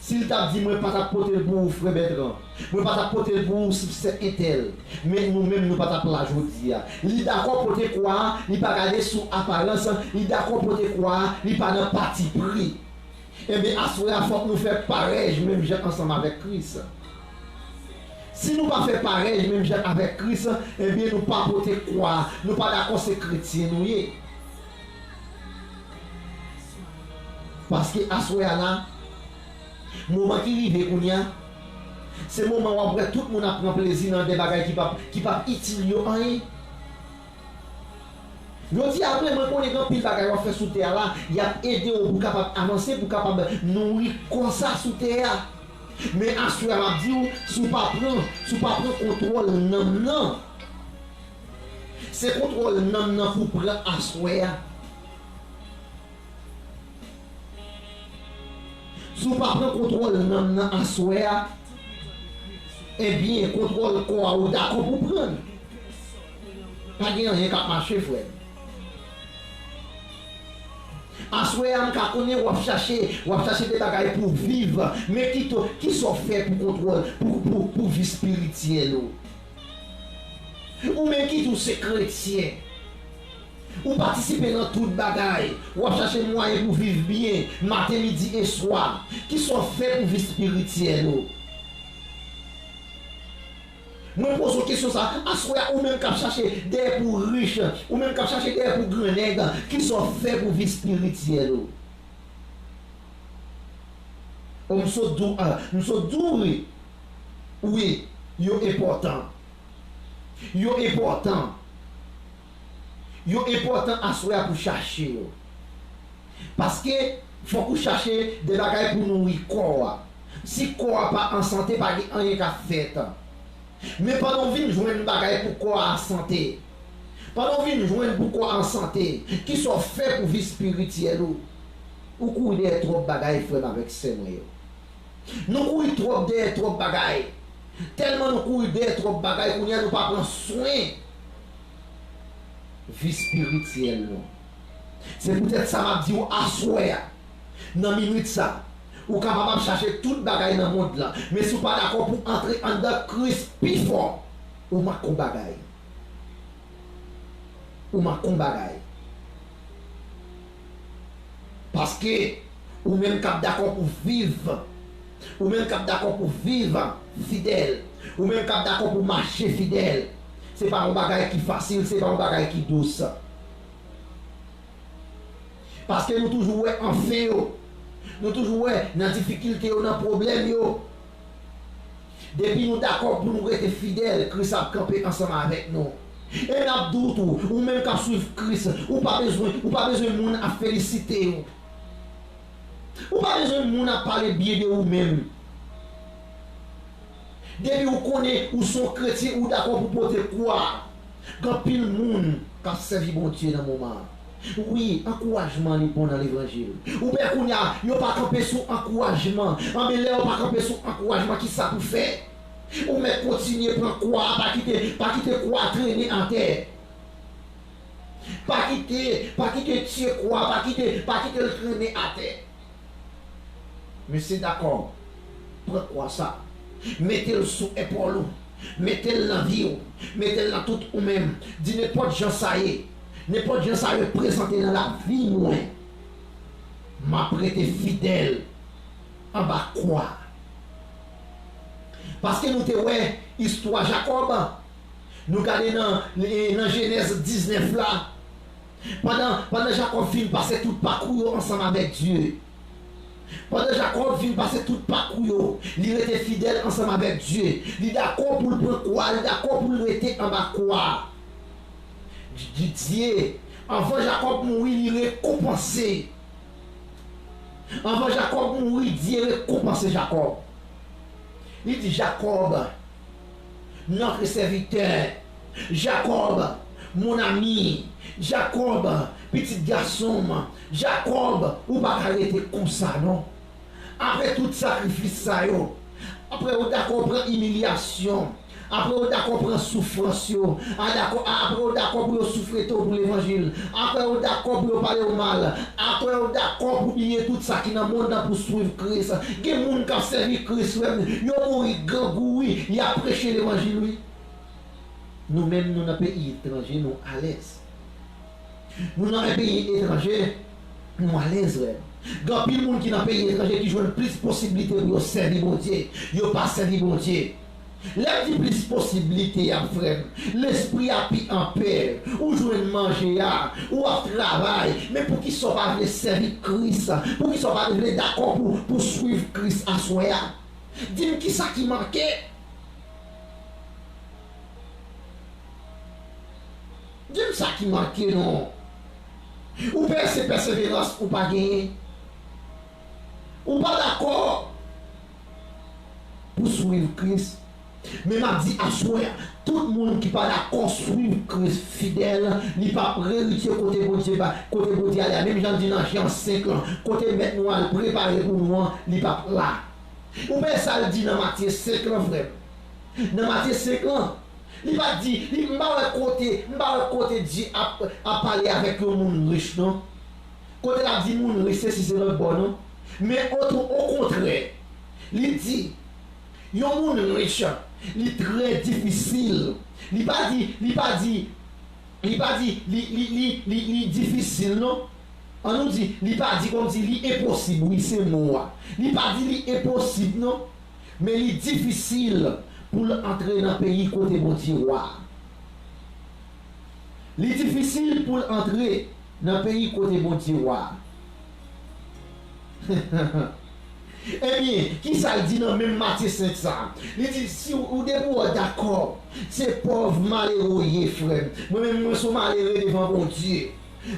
Si l t ap di, "Mwen pa t ap pote l pou ou, frè Bètran. Mwen pa t ap pote l pou ou, sè entèl." Men nou menm, nou pa t ap la jodi a. Li dakò pote kwa a, li pa gade sou aparans, li dakò pote kwa a, li pa nan patipri. Ebyen, aswè a, fòk nou fè parèy menm jan ansanm avèk Kris. Si nou pa fè parèy menm jan avèk Kris, ebyen, nou pa pote kwa, nou pa dakò se kretyen nou ye. Paske aswè a la, moman ki rive kounye a, se moman w ap wè tout moun ap pran plezi nan de bagay ki p ap, ki p ap itil yo anyen. Jodi a, vre, mwen konnen gen anpil bagay w ap fè sou tè a la, y ap ede w pou w kapab avanse, pou w kapab nouri kò sa sou tè a. Men aswè a, m ap di w, si w pa pran, si w pa pran kontwòl nanm nan, se kontwòl nanm nan pou w pran aswè a. Si w pa pran kontwòl nanm nan aswè a, ebyen, kontwòl kò a ou dakò pou pran l. Pa gen anyen k ap mache, frè m. Aswè a, m ka konnen w ap chache, w ap chache de bagay pou w viv, men kito, kisa w fè pou kontwòl, pou, pou, pou vi espirityèl ou? Ou menm ki di w se kretyen, ou patisipe nan tout bagay, w ap chache mwayen pou viv byen, maten, midi e swa. Kisa w fè pou vi espirityèl ou? Mwen poze w kesyon sa, aswè a, ou menm k ap chache dèyè pou w rich, ou menm k ap chache dèyè pou w grannèg, kisa w fè pou vi espirityèl ou? O, m sot di w, a, m sot di w wi. Wi, yo enpòtan. Yo enpòtan. Yo enpòtan aswè a pou chache yo. Paske, fòk ou chache de bagay pou nouri kò a. Si kò a pa an sante, pa gen anyen k ap fèt. Men pandan w vin jwenn bagay pou kò a an sante, pandan w vin jwenn pou kò a an sante, kisa w fè pou vi espirityèl ou? Ou kouri dèyè twòp bagay, frè m avèk sè mwen yo. Nou kouri twòp dèyè twòp bagay. Tèlman nou kouri dèyè twòp bagay, kounye a nou pa pran swen vi espirityèl nou. Se poutèt sa m ap di w aswè a, nan minit sa, ou kapab ap chache tout bagay nan mond lan, men si w pa dakò pou antre anndan Kris pi fò, ou manke yon bagay. Ou manke yon bagay. Paske ou menm k ap dakò pou viv, ou menm k ap dakò pou viv fidèl, ou menm k ap dakò pou mache fidèl, se pa yon bagay ki fasil, se pa yon bagay ki dous. Paske nou toujou wè anfen yo, nou toujou wè nan difikilte yo, nan pwoblèm yo. Depi nou dakò pou nou rete fidèl, Kris ap kanpe ansanm avèk nou. E n ap di w tou, ou menm k ap swiv Kris, ou pa bezwen, ou pa bezwen moun ap felisite w. Ou pa bezwen moun ap pale byen de ou menm. Depi ou konnen ou se yon kretyen, ou dakò pou pote kwa. Gen anpil moun k ap sèvi Bondye nan moman an. Wi, ankourajman li bon nan levanjil. Ou wè kounye a, yo pa kanpe sou ankourajman. Anben, lè yo pa kanpe sou ankourajman, kisa pou fè? Ou mèt kontinye pran kwa a, pa kite, pa kite kwa a trennen atè. Pa kite, pa kite tye kwa, pa kite, pa kite l trennen atè. Mesye dakò, pran kwa sa, mete l sou epòl ou, mete l nan vi w, mete l nan tout ou menm. Di nenpòt jan sa ye, nenpòt jan sa reprezante nan lavi mwen, m ap rete fidèl anba kwa. Paske nou te wè istwa Jakòb, nou gade nan, nan Jenèz diznèf la, pandan, pandan Jakòb fin pase tout pakou yo ansanm avèk Dye, pandan Jakòb fin pase tout pakou yo, li rete fidèl ansanm avèk Dye. Li dakò pou l pran kwa, li dakò pou l rete anba kwa. Di Dye, anvan Jakòb mouri, li rekonpanse. Anvan Jakòb mouri, Dye rekonpanse Jakòb. Li di, Jakòb, notre serviteur, Jakòb, mon ami, Jakòb, pitit gason m, Jakòb, ou pa ka rete konsa non. Apre tout sakrifis sa yo, apre ou dakò pran imilyasyon, apre ou dakò pran soufrans yo, a dakò, a, apre ou dakò pou yo souflete w pou levanjil, apre ou dakò pou yo pale w mal, apre ou dakò pou bliye tout sa ki nan mond nan pou swiv Kris. Gen moun k ap sèvi Kris, frè m, yo mouri grangou, wi, y ap preche levanjil, wi. Nou menm, nou nan peyi etranje, nou alèz. Nou nan yon peyi etranje, nou alèz, frè m. Gen anpil moun ki nan peyi etranje ki jwenn plis posiblite pou yo sèvi Bondye. Yo pa sèvi Bondye. Lè m di plis posiblite a, frè m, lespri a pi anpè. Ou jwenn manje a, ou ap travay, men poukisa w pa vle sèvi Kris? Poukisa w pa vle dakò pou, pou swiv Kris aswè a? Di m kisa ki manke? Di m sa ki manke non. Ou pèse pèseverans ou pa genyen. Ou pa dakò pou swiv Kris. Men m ap di aswè a, tout moun ki pa dakò swiv Kris fidèl, li p ap eritye kote Bondye ba, kote Bondye ale a. Menm jan l di nan Jan senk lan, kote Mèt nou al prepare pou nou an, li p ap la. Ou wè sa l di nan Matye senk lan, frè m? Nan Matye senk lan, li pa di, li, m pa wè kote, m pa wè kote Dye ap, ap pale avèk yon moun rich, non. Kote l ap di moun rich, se si se lòt bò, non. Men otou, okontrè, li di, yon moun rich, li trè difisil. Li pa di, li pa di, li pa di, li, li, li, li, li difisil, non. An nou di, li pa di kòmsi li enposib, wi, se mo a. Li pa di li enposib, non. Men li difisil pou l antre nan peyi kote Bondye wa. Li difisil pou l antre nan peyi kote Bondye wa. Ebyen, kisa l di nan menm Matye senk sa a? Li di, si w, ou depi w dakò, se pòv malere w ye, frè m. Mwen menm, mwen se yon malere devan Bondye.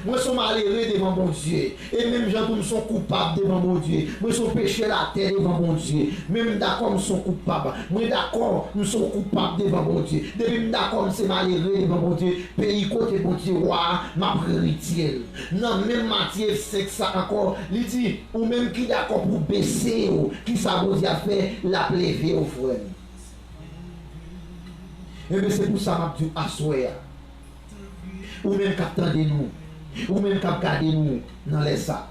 Mwen se yon malere devan Bondye. E menm jan tou, m se yon koupab devan Bondye. Mwen se yon pechè latè devan Bondye. Men m dakò m se yon koupab. Mwen dakò m se yon koupab devan Bondye. Depi m dakò m se malere devan Bondye, peyi kote Bondye wa a, m ap eritye l. Nan menm Matye senk sa ankò, li di, ou menm ki dakò pou bese w, kisa Bondye ap fè? L ap leve w, frè m. Ebyen, se pou sa m ap di w aswè a. Ou menm k ap tande nou, ou menm k ap gade nou nan lè sa.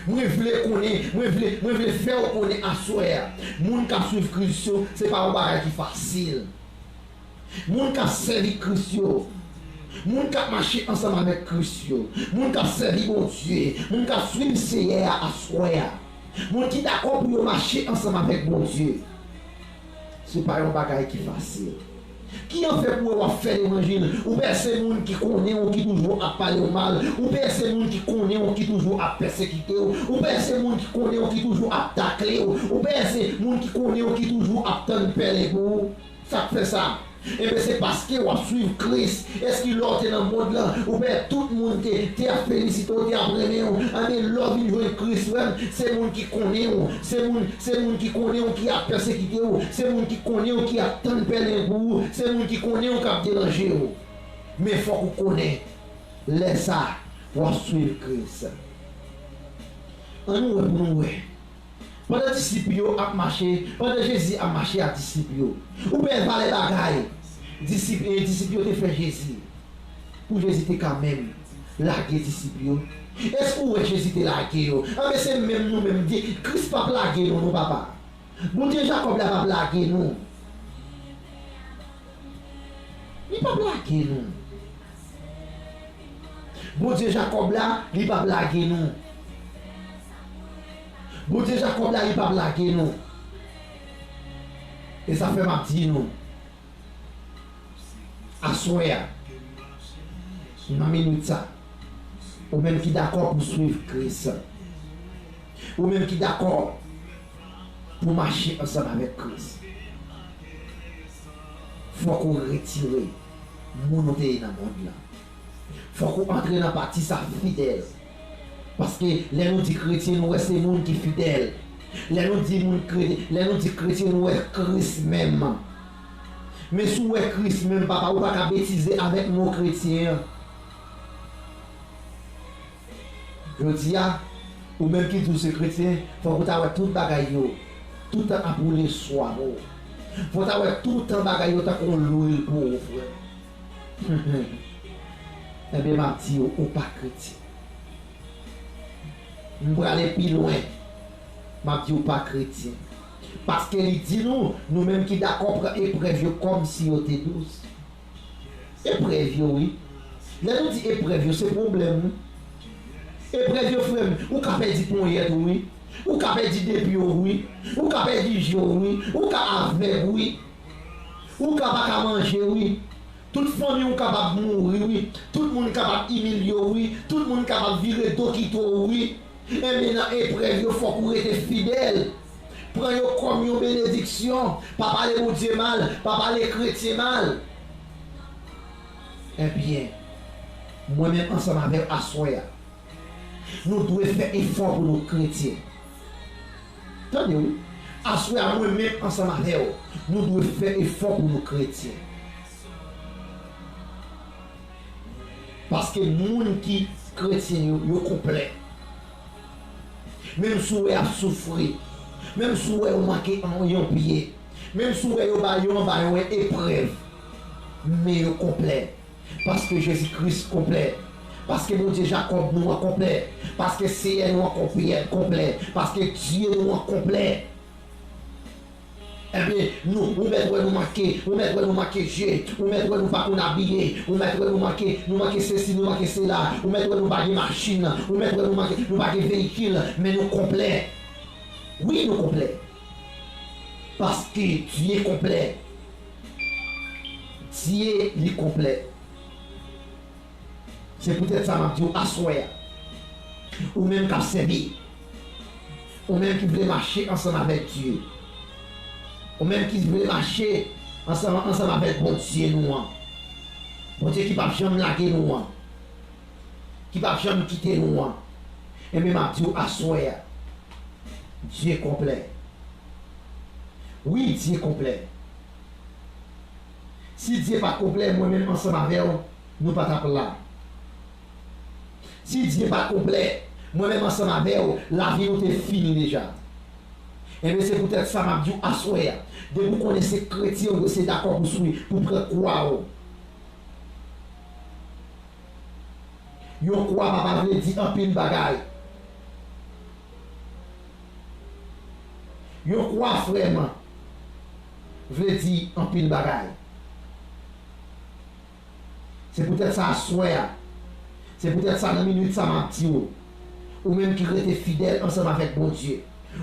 Mwen vle konnen, mwen vle, mwen vle fè w konnen aswè a, moun k ap swiv Kris yo, se pa yon bagay ki fasil. Moun k ap sèvi Kris yo, moun k ap mache ansanm avèk Kris yo, moun k ap sèvi Bondye, moun k ap swiv Seyè a aswè a, moun ki dakò pou yo mache ansanm avèk Bondye, se pa yon bagay ki fasil. Ki an fè pou wè w ap fè levanjil, ou pèse moun ki konnen w ki toujou ap pale w mal, ou pèse moun ki konnen w ki toujou ap pèsekite w, ou pèse moun ki konnen w ki toujou ap takle w, ou pèse moun ki konnen w ki toujou ap tann pèlen pou ou. Sa k fè sa? Enben, se paske w ap swiv Kris. Èske lè w te nan mond lan, ou wè tout moun te, te ap felisite w, te ap renmen w? Anben, lè w vin jwenn Kris, frè m, se moun ki konnen w, se moun, se moun ki konnen w ki ap pèsekite w, se moun ki konnen w ki ap tann pèlen pou ou, se moun ki konnen w k ap deranje w. Men fòk ou konnen, lè sa, w ap swiv Kris. Ann nou wè pou nou wè. Pandan disip yo ap mache, pandan Jezi ap mache ak disip yo, ou wè valè bagay disip, e disip yo te fè Jezi, pou Jezi te ka menm lage disip yo? Èske ou wè Jezi te lage yo? Anben, se menm nou menm, di, Kris p ap lage nou, non, papa. Bondye Jakòb la p ap lage nou. Li p ap lage nou. Bondye Jakòb la, li p ap lage nou. Bondye Jakòb la, li p ap lage nou. E sa fè m ap di nou, aswè a, nan minit sa, ou menm ki dakò pou swiv Kris, ou menm ki dakò pou mache ansanm avèk Kris, fòk ou retire moun ou te ye nan mond lan. Fòk ou antre nan pati sa fidèl. Paske lè nou di kretyen, nou wè se moun ki fidèl. Lè nou di moun kre-, lè nou di kretyen, nou wè Kris menm. Men si w wè Kris menm, papa, ou pa ka betize avèk mo kretyen an. Jodi a, ou menm ki di w se kretyen, fòk ou ta wè tout bagay yo, tout tan ap woule swa pou ou. Fòk ou ta wè tout tan bagay yo tankou yon lwil pou ou, frè. Ebyen, m ap di w, ou pa kretyen. M prale pi lwen. M ap di w pa kretyen. Paske li di nou, nou menm ki dakò pran eprèv yo kòmsi yo te dous. Eprèv yo, wi. Lè nou di eprèv yo, se pwoblèm, wi. Eprèv yo, frè m, ou ka pèdi ponyèt ou, wi. Ou ka pèdi de pye w, wi. Ou ka pèdi je w, wi. Ou ka avèg, wi. Ou ka pa ka manje, wi. Tout fanmi w kapab mouri, wi. Tout moun kapab imilye w, wi. Tout moun kapab vire do kite w, wi. Enben, nan eprèv yo, fòk ou rete fidèl. Pran yo kòm yon benediksyon. Pa pale Bondye mal, pa pale kretyen mal. Ebyen, mwen menm ansanm avè w aswè a, nou dwe fè efò pou nou kretyen. Tande wi, aswè a mwen menm ansanm avè w, nou dwe fè efò pou nou kretyen. Paske moun ki kretyen yo, yo konplè. Menm si w wè y ap soufri, menm si w wè yo manke an, yon pye, menm si w wè yo ba, yo anba yon eprèv, men yo konplè. Paske Jezi Kris konplè. Paske Bondye Jakòb nou an konplè. Paske Seyè nou an konplè, konplè. Paske Dye nou an konplè. Ebyen, nou, ou mèt wè nou manke, ou mèt wè nou manke je, ou mèt wè nou pa konn abiye, ou mèt wè nou manke, nou manke sesi, nou manke sela, ou mèt wè nou pa gen machin, ou mèt wè nou manke, nou pa gen veyikil, men nou konplè. Wi, nou konplè. Paske Dye konplè. Dye, li konplè. Se poutèt sa m ap di w aswè a. Ou menm k ap sèvi. Ou menm ki vle mache ansanm avèk Dye. Ou menm ki vle mache ansanm, ansanm avèk Bondye nou an. Bondye ki p ap janm lage nou an. Ki p ap janm kite nou an. Enben, m ap di w aswè a. Dye konplè. Wi, Dye konplè. Si Dye pa t konplè, mwen menm ansanm avè w, nou pa t ap la. Si Dye pa t konplè, mwen menm ansanm avè w, lavi nou te fini deja. Enben, se poutèt sa m ap di w aswè a, depi w konnen se kretyen, ou dwe se dakò pou swi, pou pran kwa w. Yon kwa, papa, vle di anpil bagay. Yon kwa, frè m, vle di anpil bagay. Se poutèt sa aswè a, se poutèt sa nan minit sa m ap di w, ou menm ki rete fidèl ansanm avèk Bondye,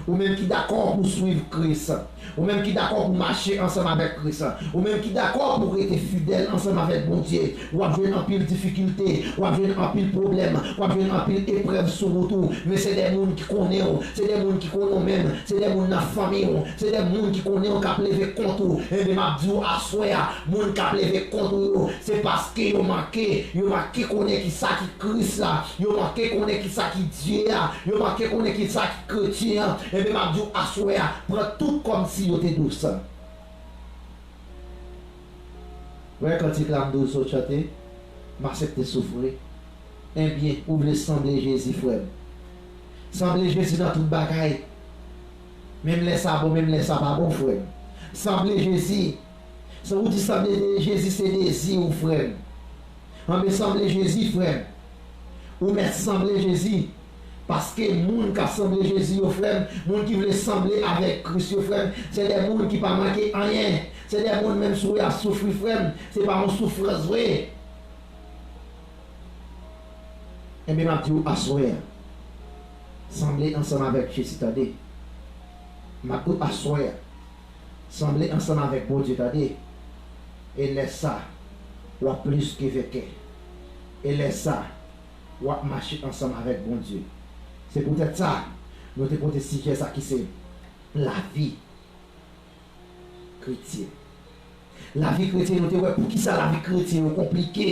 Ou menm ki dakò pou swiv Kris, ou menm ki dakò pou mache ansanm avèk Kris, ou menm ki dakò pou rete fidèl ansanm avèk Bondye, w ap jwenn anpil difikilte, w ap jwenn anpil pwoblèm, w ap jwenn anpil eprèv sou wout ou, men se de moun ki konnen w, se de moun ki konnen w menm, se de moun nan fanmi w, se de moun ki konnen w k ap leve kont ou. Ebyen, m ap di w aswè a, moun k ap leve kont ou yo, se paske yo manke, yo manke konnen ki sa ki Kris la, yo manke konnen ki sa ki Dye a, yo manke konnen ki sa ki kretyen an. Ebyen, m ap di w aswè a, pran tout kòmsi yo te dous. Wè kantik la m di w sot chante, m aksepte soufri. Ebyen, ou vle sanble Jezi, frè m. Sanble Jezi nan tout bagay. Menm lè sa bon, menm lè sa pa bon, frè m. Sanble Jezi. Sa ou di sanble Jezi se dezi w, frè m. Anben, sanble Jezi, frè m. Ou mèt sanble Jezi. Paske moun k ap sanble Jezi yo, frè m, moun ki vle sanble avèk Kris yo, frè m, se de moun ki pa manke anyen. Se de moun, menm si w ap soufri, frè m, se pa yon soufrans vre. Enben, m ap di w aswè a, sanble ansanm avèk Jezi, tande. M ap di w aswè a, sanble ansanm avèk Bondye, tande. E lè sa, w ap plis ke venkè. E lè sa, w ap mache ansanm avèk Bondye. Se poutèt sa, nou te pote sijè sa ki se lavi kretyen. Lavi kretyen, nou te wè poukisa lavi kretyen yo konplike.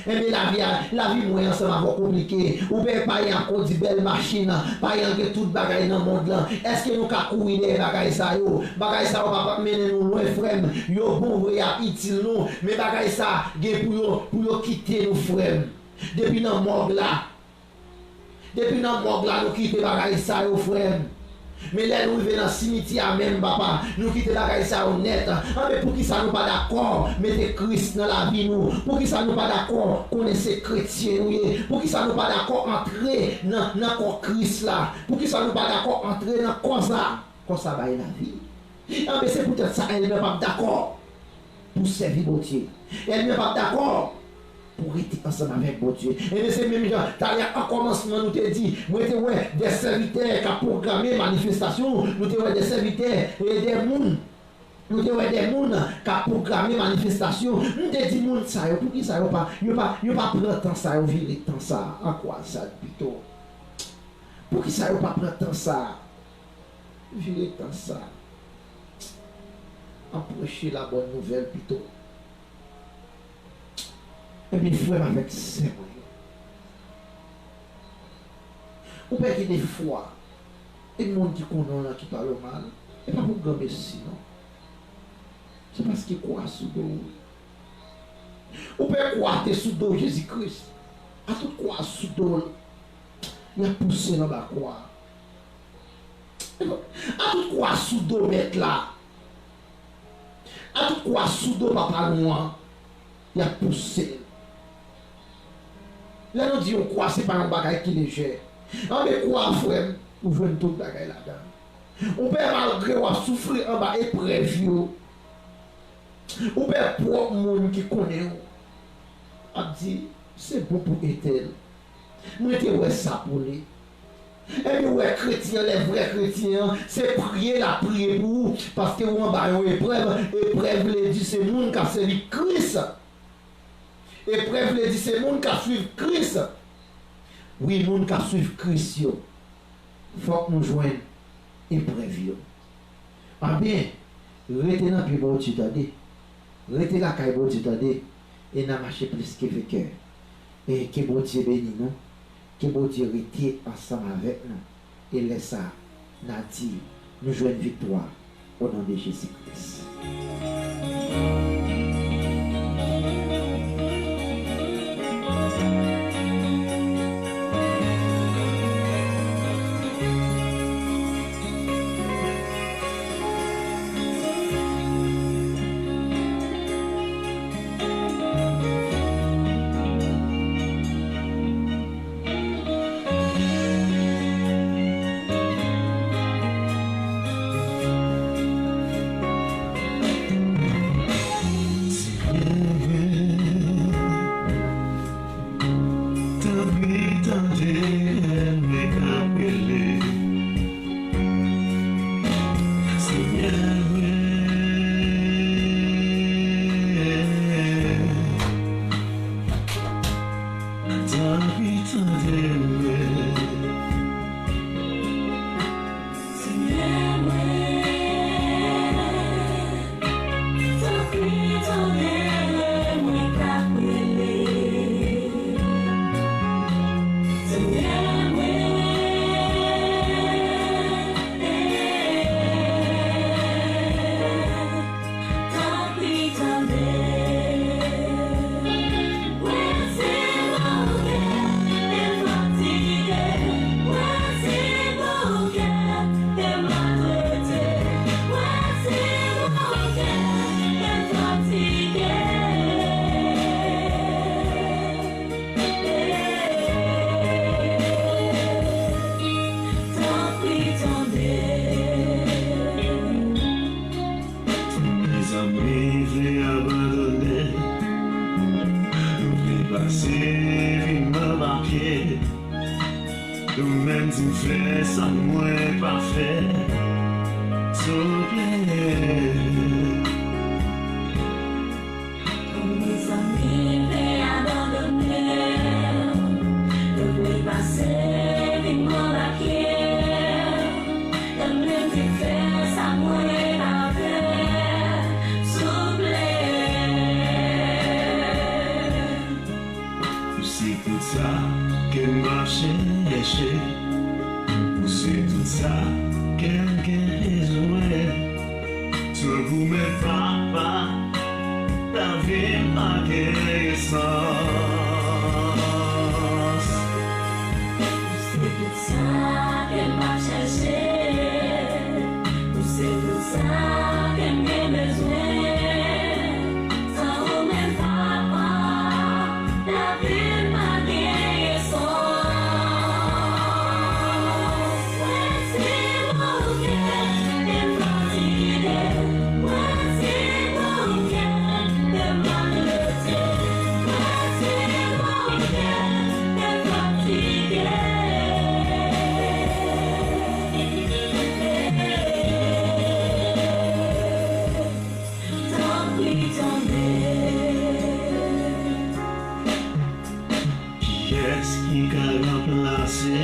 Enben, lavi a, lavi mwen ansanm avè w konplike. Ou wè, payen ap kondi bèl machin, payen gen tout bagay nan mond lan. Èske nou ka kouri dèyè bagay sa yo? Bagay sa yo pa p ap mennen nou lwen, frè m. Yo bon vre, y ap itil nou, men bagay sa gen pou yo, pou yo kite nou, frè m. Depi nan mòg la, Depi nan mòg la, nou kite bagay sa yo, frè m. Men lè nou rive nan simityè a menm, papa, nou kite bagay sa yo nèt. Anben, poukisa nou pa dakò mete Kris nan lavi nou? Poukisa nou pa dakò konnen se kretyen nou ye? Poukisa nou pa dakò antre nan, nan kò Kris la? Poukisa nou pa dakò antre nan kò sa? Kò sa bay lavi. Anben, se poutèt sa, ènmi an p ap dakò pou sèvi Bondye. Ènmi an p ap dakò pou rete ansanm avèk Bondye. Ebyen, se menm jan, talè a, an kòmansman, nou te di, mwen te wè de sèvitè k ap pwograme manifestasyon, nou te wè de sèvitè e de moun, nou te wè de moun k ap pwograme manifestasyon. M te di, moun sa yo, poukisa yo pa, yo pa, yo pa pran tan sa yo, vire tan sa a an kwazad pito? Poukisa yo pa pran tan sa a? Vire tan sa a an preche labòn nouvèl pito. Ebyen, frè m avèk sè mwen yo, ou pè gen defwa, e moun ki konnen w lan ki pale w mal, e pa pou granmesi, non. Se paske kwa a sou do w. Ou pè kwa a te sou do Jezi Kris. Atout kwa a sou do l, y ap pouse l anba kwa a. Atout kwa sou do Mèt la. Atout kwa sou do Papa nou an. Y ap pouse l. Lè nou di yon kwa, se pa yon bagay ki lejè. Anben, kwa, frè m, ou jwenn tout bagay ladan l. Ou pè, malgre w ap soufri anba eprèv yo, ou pè, pwòp moun ki konnen w ap di, se bon pou entèl. Mwen te wè sa pou li. Ebyen, ou wè, kretyen an, lè vrè kretyen an, se priye l ap priye pou ou, paske ou anba yon eprèv. Eprèv vle di se moun k ap sèvi Kris. Eprèv vle di se moun k ap swiv Kris. Wi, moun k ap swiv Kris yo, fòk nou jwenn eprèv yo. Anben, rete nan pye Bondye, tande. Rete lakay Bondye, tande. E n a mache plis ke venkè. E ke Bondye beni nou. Ke Bondye rete ansanm avèk nou. E lè sa a, n a di, nou jwenn viktwa o non de Jezi Kris. Pase vin nan papye. Ou menm di m fè sa mwen pa fè. Souple. Mezanmi, pe abandone. Yo vle pase vin anba pye. Yo menm di fè sa mwen pa fè. Souple. Ou se tout sa ke m ap chèche. Ou se tout sa ke m gen bezwen. Tankou men papa, lavi m pa genyen sans. Ou se tout sa ke m ap chèche. Ou se tout sa ke m gen bezwen. San ou menm, papa, lavi m pa genyen sans. Mwen se moun ke te fatige. Mwen se moun ke te maltrete. Mwen se moun ke te fatige. Tanpri, tande. Kiyès ki ka ranplase?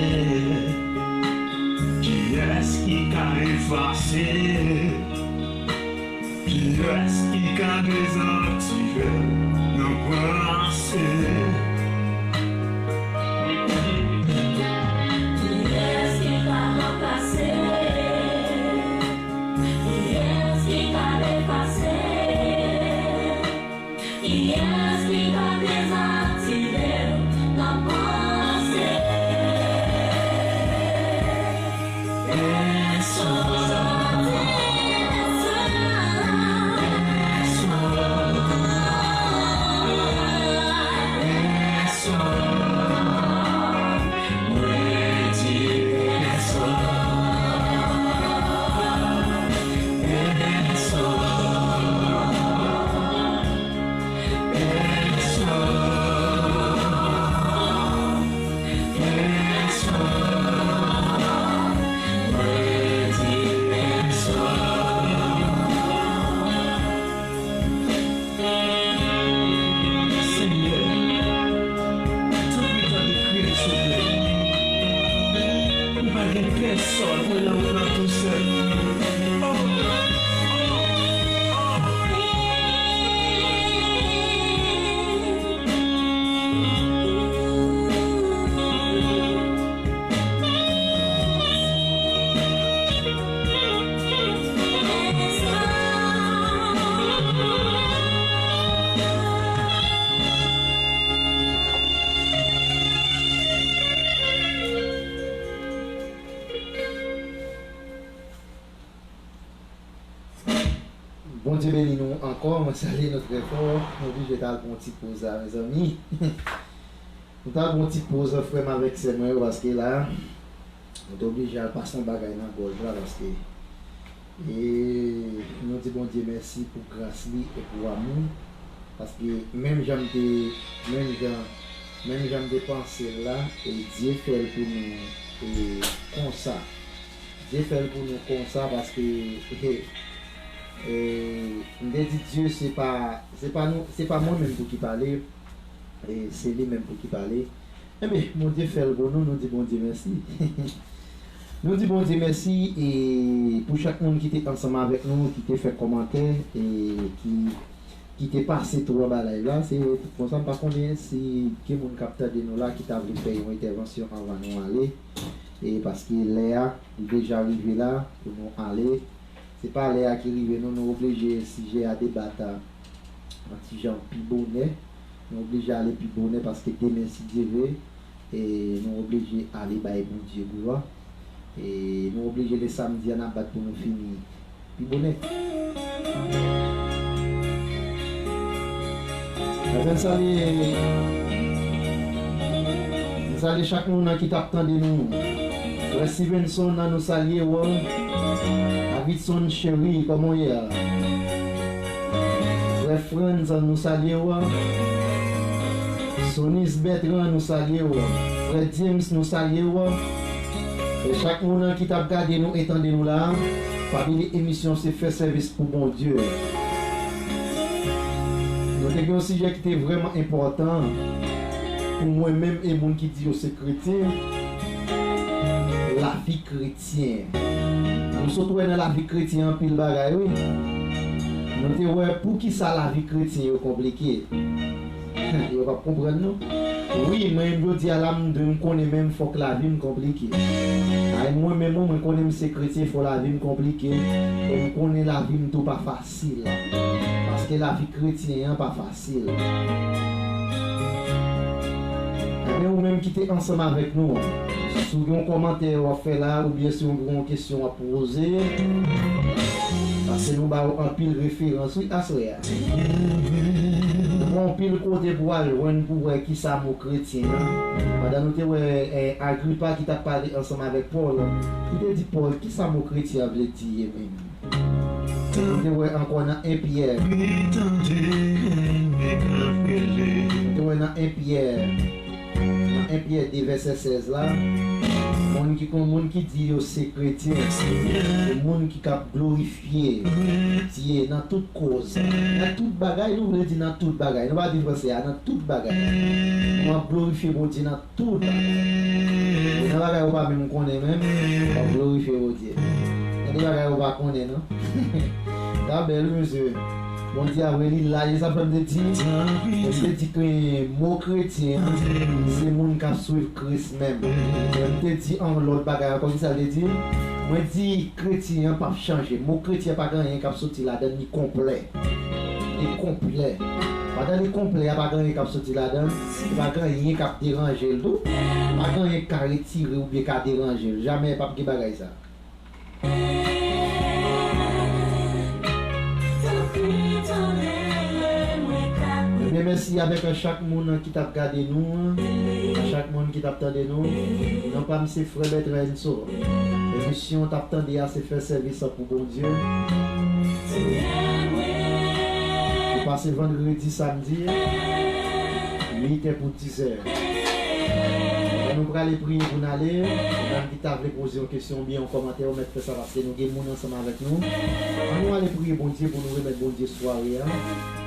Kiyès ki ka efase? Kiyès ki ka dezaktive nan panse? Kiyès ki ka ranplase? Kiyès ki ka efase? Kiyès ki ka dezaktive nan panse? Pèsonn. Senyè, tanpri tande kriye m souple. M pa gen pèsòn, mwen nan wout lan tousèl. Oh, oh, oh. Bondye beni nou ankò. Mwen salye nou trè fò. Nou oblije t al pran yon ti poz la, mezanmi. Nou t al pran yon ti poz, frè m avèk sè mwen yo, paske la, nou te oblije al pase yon bagay nan gòj la, paske, e, nou di Bondye mèsi pou gras li e pou amou, paske menm jan m te, menm jan, menm jan m te panse l la, e Dye fè l pou nou, e, konsa. Dye fè l pou nou konsa paske, e, e, m te di Dye, se pa, se pa nou, se pa mwen menm pou ki pale, e se li menm pou ki pale. Enben, Bondye fè l pou nou, nou di Bondye mèsi. Nou di Bondye mèsi, e pou chak moun ki te ansanm avèk nou, ki te fè kòmantè, e ki ki te pase tou anba live la, se konsa, m pa konnen si gen moun k ap tande nou la ki ta vle fè yon entèvansyon anvan nou ale, e paske lè a, li deja rive la pou nou ale. Se pa lè a ki rive, non, nou oblije sijè a debat a yon ti jan pi bonè. Nou oblije ale pi bonè paske demen, si Dye vle, e nou oblije ale bay Bondye glwa. E nou oblije le samdi a n ap bat pou nou fini pi bonè. Mwen salye, mwen salye chak moun nan ki t ap tande nou. Frè Stevenson nan, nou salye w. Davidson Chery, kòman w ye a? Frè Franz, nou salye w. Sonis Bertrand, nou salye w. Frè James, nou salye w. E chak moun ki t ap gade nou e tande nou la, pa bliye emisyon se fè sèvis pou Bondye. Nou te gen yon sijè ki te vrèman enpòtan pou mwen menm e moun ki di yo se kretyen, lavi kretyen. Nou sot wè nan lavi kretyen anpil bagay, wi. Nou te wè poukisa lavi kretyen yo konplike. Yo p ap konprann, non. Wi, mwen menm jodi a la, m dwe m konnen menm fòk lavi m konplike. Ay, mwen menm, mwen konnen m se kretyen, fò lavi m konplike. E m konnen lavi m tou pa fasil. Paske lavi kretyen an pa fasil. Ebyen, ou menm ki te ansanm avèk nou an, si w gen yon kòmantè w ap fè la, oubyen si w gen yon kesyon w ap poze, paske nou ba w anpil referans, wi, aswè a. Ou gen anpil kote pou w al jwenn pou w wè kisa mo kretyen an. Pandan nou te wè, eh, Agripa ki t ap pale ansanm avèk Pòl, li te di Pòl, kisa mo kretyen an vle di ye menm? Nou te wè ankò nan en Pyè. Nou te wè nan en Pyè. Nan en Pyè de vèsè sèz la, moun ki kon moun ki di yo se kretyen, se moun ki k ap glorifye Dye nan tout koz. Nan tout bagay, nou vle di nan tout bagay. Nou pa di franse a, nan tout bagay. Nou ap glorifye Bondye nan tout bagay. Nan bagay ou pa menm konnen menm, w ap glorifye Bondye. Gen de bagay ou pa konnen, non. Sa bèl, wi, mesye. Bondye a vre, li la, e sa fè m te di, m te di ke mo kretyen, se moun k ap swiv Kris menm. E m te di yon lòt bagay ankò, kisa l te di? Mwen di kretyen an p ap chanje. Mo kretyen pa gen anyen k ap soti ladan l, li konplè. Li konplè. Pandan li konplè a, pa gen anyen k ap soti ladan l, e pa gen anyen k ap deranje l tou. Pa gen anyen k ka retire oubyen ka deranje l. Jamè, p ap gen bagay sa. Ebyen, mèsi avèk chak moun ki t ap gade nou, a chak moun ki t ap tande nou. Non pa m se Frè Bertrand Enso. Emisyon w t ap tande a se fè sèvis pou Bondye. Nou pase vandredi, samdi, uit è pou dizè. Lè nou prale priye pou n ale, ou menm ki ta vle poze yon kesyon oubyen yon kòmantè, ou mèt fè sa paske nou gen moun ansanm avèk nou. Ann nou ale priye Bondye pou nou remèt Bondye sware a.